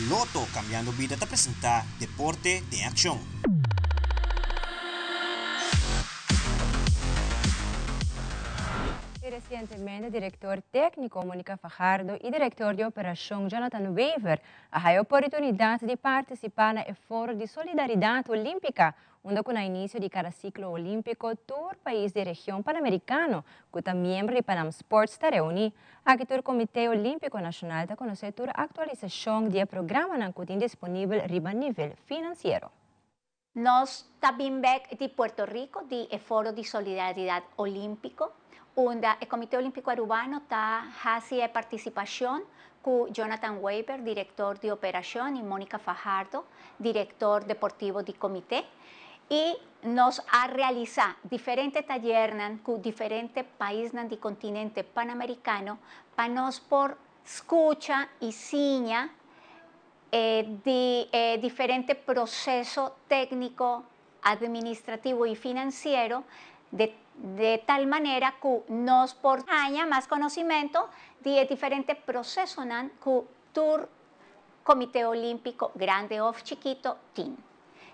Lotto Cambiando Bida ta presenta Deporte den Accion. Y recientemente director tecnico Monica Fajardo y director di operacion Jonathan Wever a haya oportunidad di participa na e Foro di Solidaridad Olimpica unda cu na inicio di cada ciclo olimpico tur pais di region Panamericano cu ta miembro di Panam Sports ta reuni. Aki tur Comite Olimpico Nacional ta conoce tur actualisacion di e programanan cu tin disponibel riba nivel financiero. Nos ta bin bek di Puerto Rico di e Foro di Solidaridad Olimpico, unda e Comite Olimpico Arubano ta haci e participacion cu Jonathan Wever, director di operacion y Monica Fajardo, director deportivo di comite, y nos a realisa diferente tayernan cu diferente paisnan di continente Panamericano pa nos por scucha y siña di e diferente proceso tecnico, administrativo y financiero de de tal manera cu nos por haña mas conocimento di e diferente procesonan cu tur Comite Olimpico, grande of chikito, tin.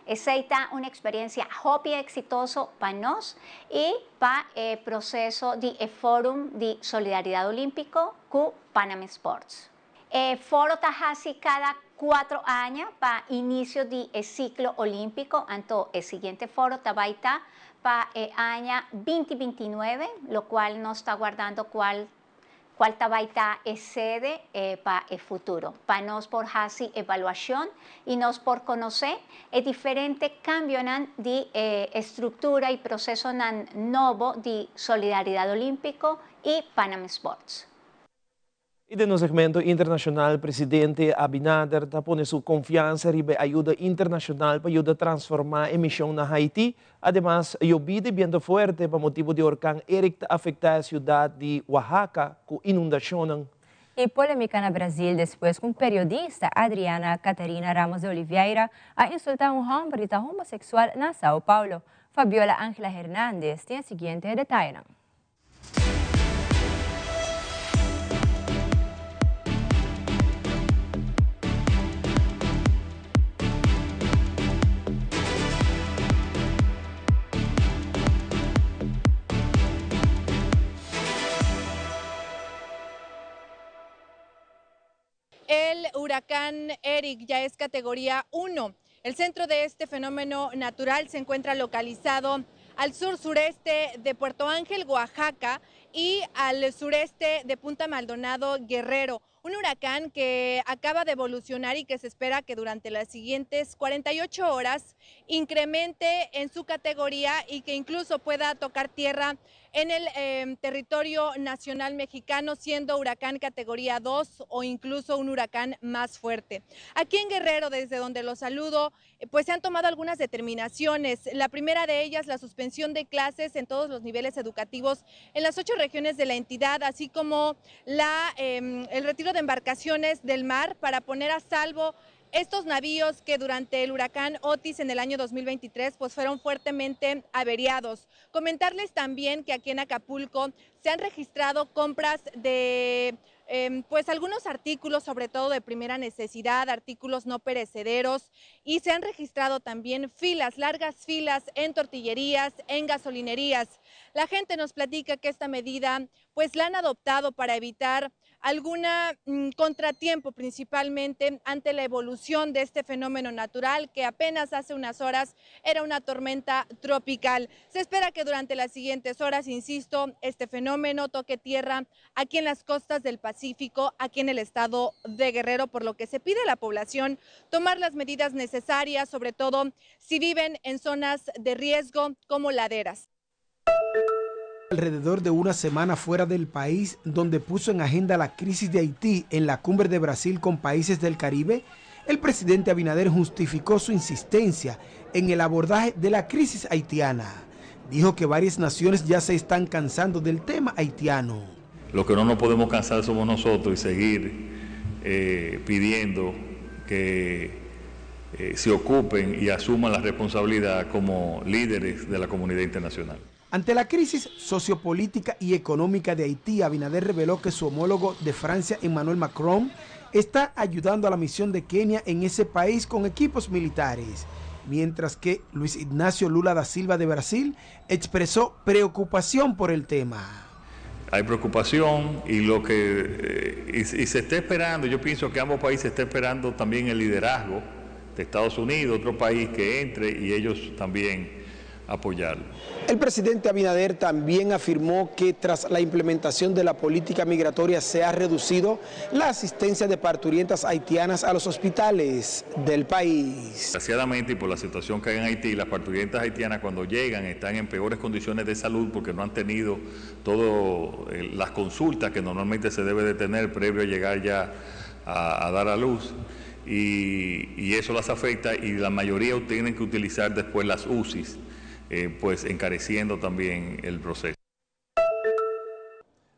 Esey ta un experiencia hopi exitoso pa nos y pa e proceso di e Forum di Solidaridad Olimpico cu Panam Sports. E foro ta haci cada cuatro aña pa inicio di e ciclo olimpico, anto e siguiente foro ta bay ta pa e aña 2029, locual nos ta wardando cual cual ta bay ta e sede pa e futuro, pa nos por haci evaluacion y nos por conoce e diferente cambionan di e estructura y procesonan nobo di Solidaridad Olimpico y Panam Sports. Y den nos segmento internacional, presidente Abinader ta pone su confiansa riba e ayuda internacional pa yuda transforma e mision na Haiti. Ademas, yobida y biento fuerte pa motibo di orkan Eric ta afecta e ciudad di Oaxaca cu inundacionnan. Y polemica na Brasil despues cu un periodista, Adriana Catarina Ramos de Oliveira, a insulta un homber di ta homosexual na Sao Paulo. Fabiola Angela Hernandez tin e siguiente detayenan. El huracán Eric ya es categoría 1. El centro de este fenómeno natural se encuentra localizado al sur-sureste de Puerto Ángel, Oaxaca, y al sureste de Punta Maldonado, Guerrero. Un huracán que acaba de evolucionar y que se espera que durante las siguientes 48 horas incremente en su categoría y que incluso pueda tocar tierra en el territorio nacional mexicano, siendo huracán categoría 2 o incluso un huracán más fuerte. Aquí en Guerrero, desde donde los saludo, se han tomado algunas determinaciones. La primera de ellas, la suspensión de clases en todos los niveles educativos en las 8 regiones de la entidad, así como el retiro de embarcaciones del mar para poner a salvo estos navíos que durante el huracán Otis en el año 2023 fueron fuertemente averiados. Comentarles también que aquí en Acapulco se han registrado compras de algunos artículos, sobre todo de primera necesidad, artículos no perecederos, y se han registrado también filas, largas filas en tortillerías, en gasolinerías. La gente nos platica que esta medida la han adoptado para evitar alguna contratiempo, principalmente ante la evolución de este fenómeno natural que apenas hace unas horas era una tormenta tropical. Se espera que durante las siguientes horas, insisto, este fenómeno toque tierra aquí en las costas del Pacífico, aquí en el estado de Guerrero, por lo que se pide a la población tomar las medidas necesarias, sobre todo si viven en zonas de riesgo como laderas. Alrededor de una semana fuera del país, donde puso en agenda la crisis de Haití en la cumbre de Brasil con países del Caribe, el presidente Abinader justificó su insistencia en el abordaje de la crisis haitiana. Dijo que varias naciones ya se están cansando del tema haitiano. Lo que no nos podemos cansar somos nosotros y seguir pidiendo que se ocupen y asuman la responsabilidad como líderes de la comunidad internacional. Ante la crisis sociopolítica y económica de Haití, Abinader reveló que su homólogo de Francia, Emmanuel Macron, está ayudando a la misión de Kenia en ese país con equipos militares, mientras que Luis Ignacio Lula da Silva de Brasil expresó preocupación por el tema. Hay preocupación y lo que eh, y, se está esperando, yo pienso que ambos países están esperando también el liderazgo de Estados Unidos, otro país que entre y ellos también apoyarlo. El presidente Abinader también afirmó que tras la implementación de la política migratoria se ha reducido la asistencia de parturientas haitianas a los hospitales del país. Desgraciadamente y por la situación que hay en Haití, las parturientas haitianas cuando llegan están en peores condiciones de salud porque no han tenido todas eh, las consultas que normalmente se debe de tener previo a llegar ya a, dar a luz. Y, eso las afecta y la mayoría tienen que utilizar después las UCIs eh, pues encareciendo también el proceso.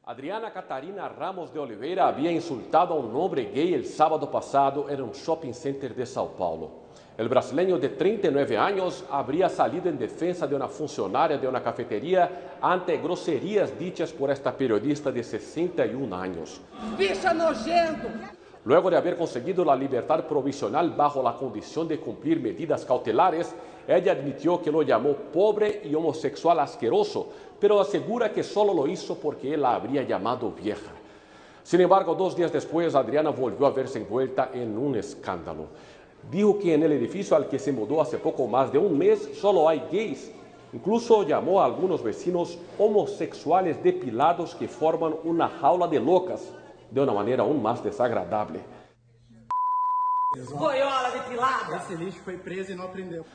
Adriana Catarina Ramos de Oliveira había insultado a un hombre gay el sábado pasado en un shopping center de São Paulo. El brasileño de 39 años habría salido en defensa de una funcionaria de una cafetería ante groserías dichas por esta periodista de 61 años. ¡Bicha nojento! Luego de haber conseguido la libertad provisional bajo la condición de cumplir medidas cautelares, ella admitió que lo llamó pobre y homosexual asqueroso, pero asegura que solo lo hizo porque él la habría llamado vieja. Sin embargo, dos días después, Adriana volvió a verse envuelta en un escándalo. Dijo que en el edificio al que se mudó hace poco más de un mes solo hay gays. Incluso llamó a algunos vecinos homosexuales depilados que forman una jaula de locas, de una manera aún más desagradable.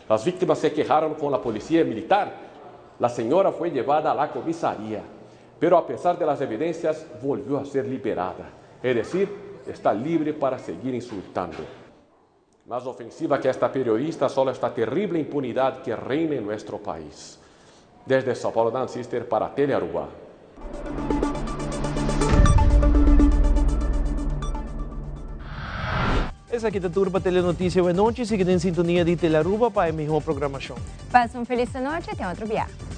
Las víctimas se quejaron con la policía militar. La señora fue llevada a la comisaría, pero a pesar de las evidencias volvió a ser liberada. Es decir, está libre para seguir insultando. Más ofensiva que esta periodista, solo esta terrible impunidad que reina en nuestro país. Desde São Paulo, Dan Sister para Telearuba. Esaki ta tur pa Telenoticia awe nochi. Sigui den sintonia di Telearuba pa e miho programacion. Pasa un feliz anochi, te otro biaha.